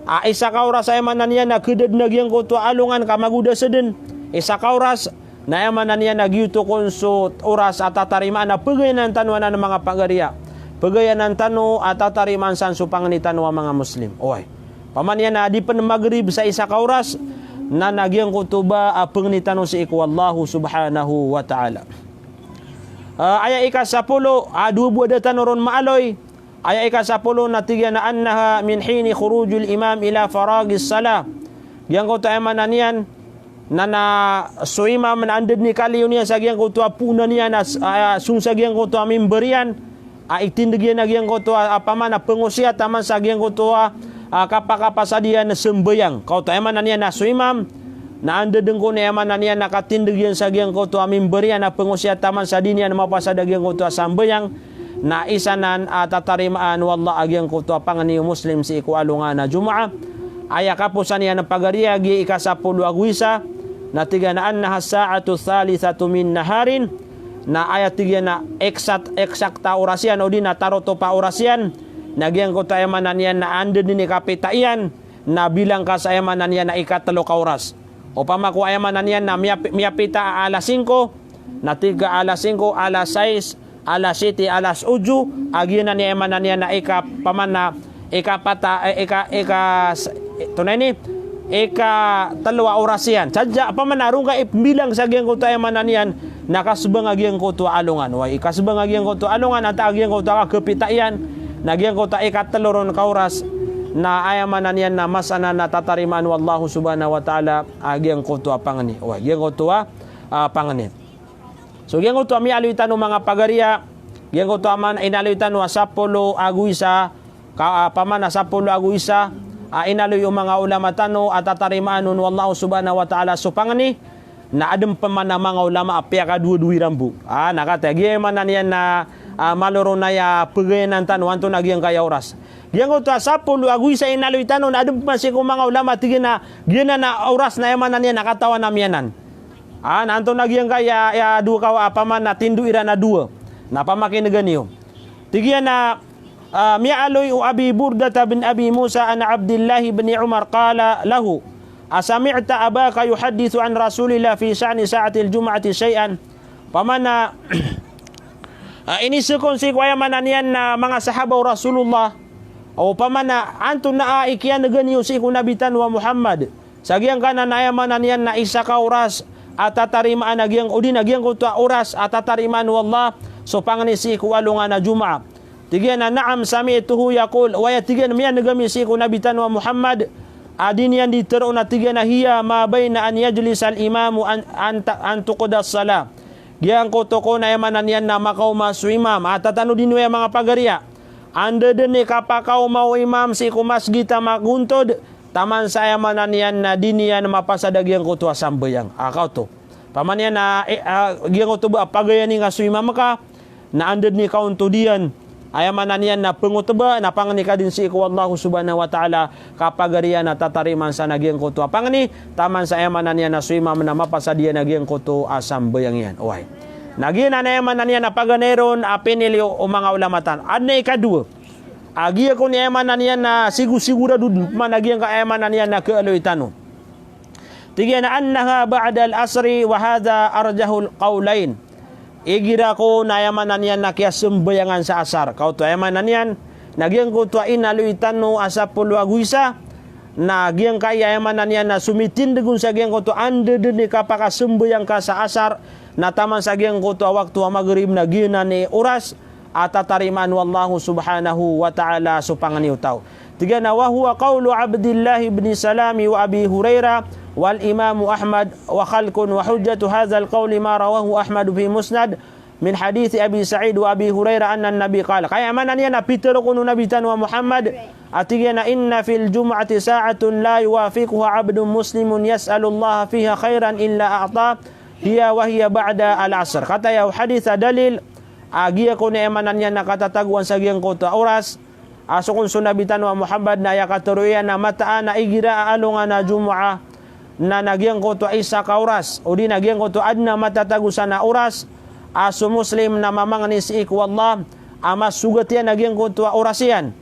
ah, isa ka oras aya maana niyan na keda dn a giyangkoto a alongan ka magodas dn. Isa ka oras, na aya maana niyan na giyoto kon so oras a tatarimaan a pegayanan tano anan manga pagariya. Pegayanan tano a tatarimaan san so pangni tano a manga Muslim. Oway. Pamana niyan na di pen magrib sa isa ka oras, na, na giyangkoto ba a pengni tano sii ko Allahu subhanahu wa ta'ala. Ah, aya ikasapolo, ah, dowa bo a da tano ron maaloy. Aya ikasapolo na tig iyan a annaha min hini khurujil imam ila faragis salah. Giyangkoto aya maana niyan, na, na so imam na anda dn i kaliyo niyan sa giyangkoto a poon iyan a s-, a, song sa giyangkoto a mimbar iyan, a itindeg iyan a giyangkoto a, a pamana pengosiyat taman sa giyangkoto a, a kapakapasad iyan sambayang. Kaoto aya maana niyan na so imam, na anda dn kon aya maana niyan na katindeg iyan sa giyangkoto a mimbar iyan a pengosiyat taman sa di niyan mapasad a giyangkoto a sambayang, na isa nan a tatarimaan o Allah a giyangkoto a pangni o Muslim sii ko alongan a Jumaah. Aya kaposan iyan a pagariya giya ikasapolo ago isa, na tig iyan a annaha sa'atu thalithatu min naharin, na aya tig iyan a eksat-, eksakta oras iyan, odi na tarotop a oras iyan, na giyangkoto aya maana niyan na anda dn i kapita iyan, na bilang ka sa aya maana niyan na ikatelo ka oras. Opama ko aya maana niyan na miyapi-, miyapita a alas singko, na tig ka alas singko, alas sais, alas siyete, alas otso, a giyanan i aya maana niyan na ika, pamana, ikapat a, eh, ika, ika, s-, eh, tonaa ini, ikatelo a oras iyan. Sadn sa, pamana, roo ngka ipembilang sa giyangkoto aya maana niyan, na kasebang a giyangkoto a alongan. Oway, ikasebang a giyangkoto a alongan, antaa a giyangkoto a kapita iyan, na giyangkoto a ikatelo ron ka oras, na aya maana niyan na masa nan a tatarimaan o Allahu subhanahu wa ta'ala a giyangkoto a pangni. Oway, giyangkoto a, a pangni. So giyangkoto a miyaaloy tano manga pagariya, giyangkoto a maana inaaloy tano a sapolo ago isa, ka, a, pamana sapolo ago isa, a, inaaloy o manga ulama tano a tatarimaan on o Allahu subhanahu wa ta'ala so pangni, na adn pman a manga ulama a piyakadowadowa iran bo. A, na katii, giya maana niyan na, a, malo ron aya pegayanan tano antonaa giyangkaya oras. Giyangkoto a sapolo ago isa inaloy tano na adn pman sii ko manga ulama, tig iyan a giyanan a oras na aya maana niyan na katawan ami anan. A, na antonaa giyangkaya, aya dowa ka, a, pamana tindo iran a dowa. Na pamakinega niyo. Tig iyan a, a, miyaaloy o Abi Burdah bin Abi Musa an Abdillah bin Umar qala lahu, "Asami'ta abaka yuhaddithu an Rasulillah fi sha'ni sa'atil jum'ati shay'an?" Pamana, a, iniseg on sii ko aya maana niyan na manga sahaba o Rasulullah. O pamana, antonaa i kiyanega niyo sii ko Nabi tano a Muhammad sa giyangkanan a aya maana niyan na isa ka oras a tatarimaan a giyang, odi na giyangkoto a oras a tatarimaan o Allah so pangni sii ko alongan a Jumaah. Tig iyan a, "Na'am, sami'tuhu yaqul." Oway, tig iyan, miyaneg ami sii ko Nabi tano a Muhammad a di niyan di teroon a tig iyan a, "Hiya ma baina an yajlisal imamu an, an ta-, an tuqdas salah." Giyangkoto kon a aya maana niyan na makaoma so imam. A, tatanodi niyo aya manga pagariya. Anda dn i kapakaoma o imam sii ko masgit a magontod, taman sa aya maana niyan na di niyan mapasad a giyangkoto a sambayang. A, kaoto. Pamana niyan na, e, a, giyangkoto ba a pagayani nga so imam ka, na anda dn i kaontod iyan, aya maana niyan na pengotba, na pangni ka dn sii ko Allah subhanahu wa ta'ala, ka pagariya na tatarimaan san a giyangkoto a pangni, taman sa aya maana niyan na so imam na mapasad iyan a giyangkoto a sambayang iyan. Oway. Na giyanan aya maana niyan na paganay ron a pinili o, o manga ulama tano. Adn a ikadowa. A giya kon i aya maana niyan na sigo-, sigurado dn pman a giyangkai aya maana niyan na kaaloy tano. Tig iyan a annaha ba'dal asri wa hadha arjahul qawlain. Igira kon a aya maana niyan na kiyasambayangan sa asar. Kaoto aya maana niyan na giyangkoto a inaloy tano a sapolo ago isa. Na giyangkai aya maana niyan na somitindeg on sa giyangkoto a anda dn i kapakasambayang ka sa asar. Na taman sa giyangkoto a wakto a magrib na giyanan i oras a tatarimaan o Allah subhanahu wa ta'ala so pangni o taw. Tig iyan a, wa huwa qawlu Abdillah ibn Salam wa Abi Hurairah wal Imam Ahmad wa khalqun, wa hujjatu hadhal qawli ma rawahu Ahmad fi Musnad min hadith Abi Sa'id wa Abi Hurairah anna an-Nabi qala. Ka aya maana niyan na pitero kon o Nabi tano a Muhammad a tig iyan a, "Inna fil jum'ati sa'atan la yuwafiquha abdun muslimun yas'alullaha fiha khairan illa a'tah, hiya wa hiya ba'da al-asr." Kataya o hadith a dalil a giya kon i aya maana niyan na katatagoan sa giyangkoto a oras a so kon so Nabi tano a Muhammad na aya katero iyan na mataan a igira a alongan a Jumaah na, na giyangkoto a isa ka oras, odi na giyangkoto a adn a matatago san a oras a so Muslim na mamangni sii ko Allah a masogat iyan a giyangkoto a oras iyan.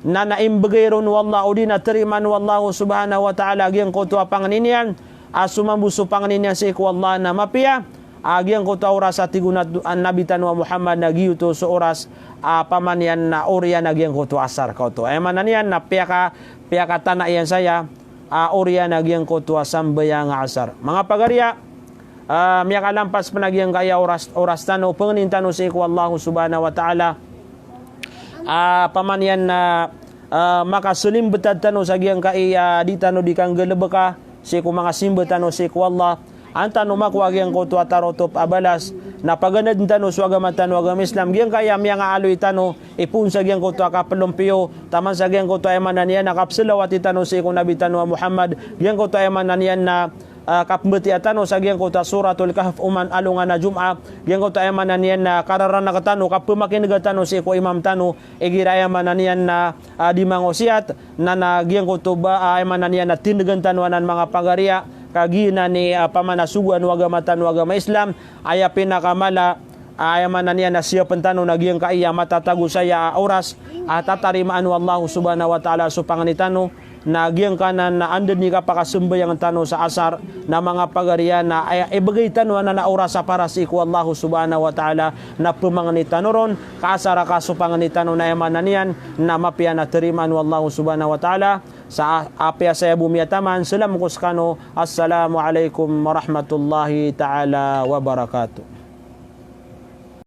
Na, na imbegay ron o Allah, odi na tarimaan o Allah subhanahu wa ta'ala a giyangkoto a pangni niyan, a so mambo so pangni niyan sii ko Allah na mapiya, a giyangkoto a oras a tig o na-, a Nabi tano a Muhammad na giyoto so oras a pamana niyan na oriyan a giyangkoto a asar. Kaoto. Aya maana niyan na piyaka-, piyakatana iyan saya a oriyan a giyangkoto a sambayang a asar. Manga pagariya, a, miyakalampas pn a giyangkaya oras, oras tano, pangnin tano sii ko Allah subhanahu wa ta'ala. A, pamana niyan na, a, makasalimbetad tano sa giyangkai a di tano di kanggalebeka sii ko manga simba tano sii ko Allah. An tano makowa giyangkoto a tarotop a balas, na paganadn tano so agama tano a agama Islam, giyangkaya miyangaaloy tano, ipoon sa giyangkoto a kaplompiyo, taman sa giyangkoto aya maana niyan na kapsalawati tano sii ko Nabi tano a Muhammad, giyangkoto aya maana niyan na, a, kapmbatiya tano sa giyangkoto a Suratul Kahf oman alongan a Jumaah, giyangkoto aya maana niyan na kararanak tano, kapmakinega tano sii ko imam tano, igira aya maana niyan na, a, di mangosiyat, na, na giyangkoto ba, a, aya maana niyan na tindegan tano anan manga pagariya, ka giyanan i, a, pamana sogoan o agama tano a agama Islam, aya pinakamala, a, aya maana niyan na siyapn tano na giyangkaya matatago saya a oras a tatarimaan o Allah subhanahu wa ta'ala so pangni tano, na giyangkanan na anda dn i kapakasambayang tano sa asar, na manga pagariya na aya ibegay tano anan a oras a para sii ko Allah subhanahu wa ta'ala, na pmangni tano ron, ka asar a ka so pangni tano na aya maana niyan na mapiya na tarimaan o Allah subhanahu wa ta'ala. Sa apiya saya bo miyataman, salam ko skano, Assalamu alaikum warahmatullahi ta'ala wabarakatuh.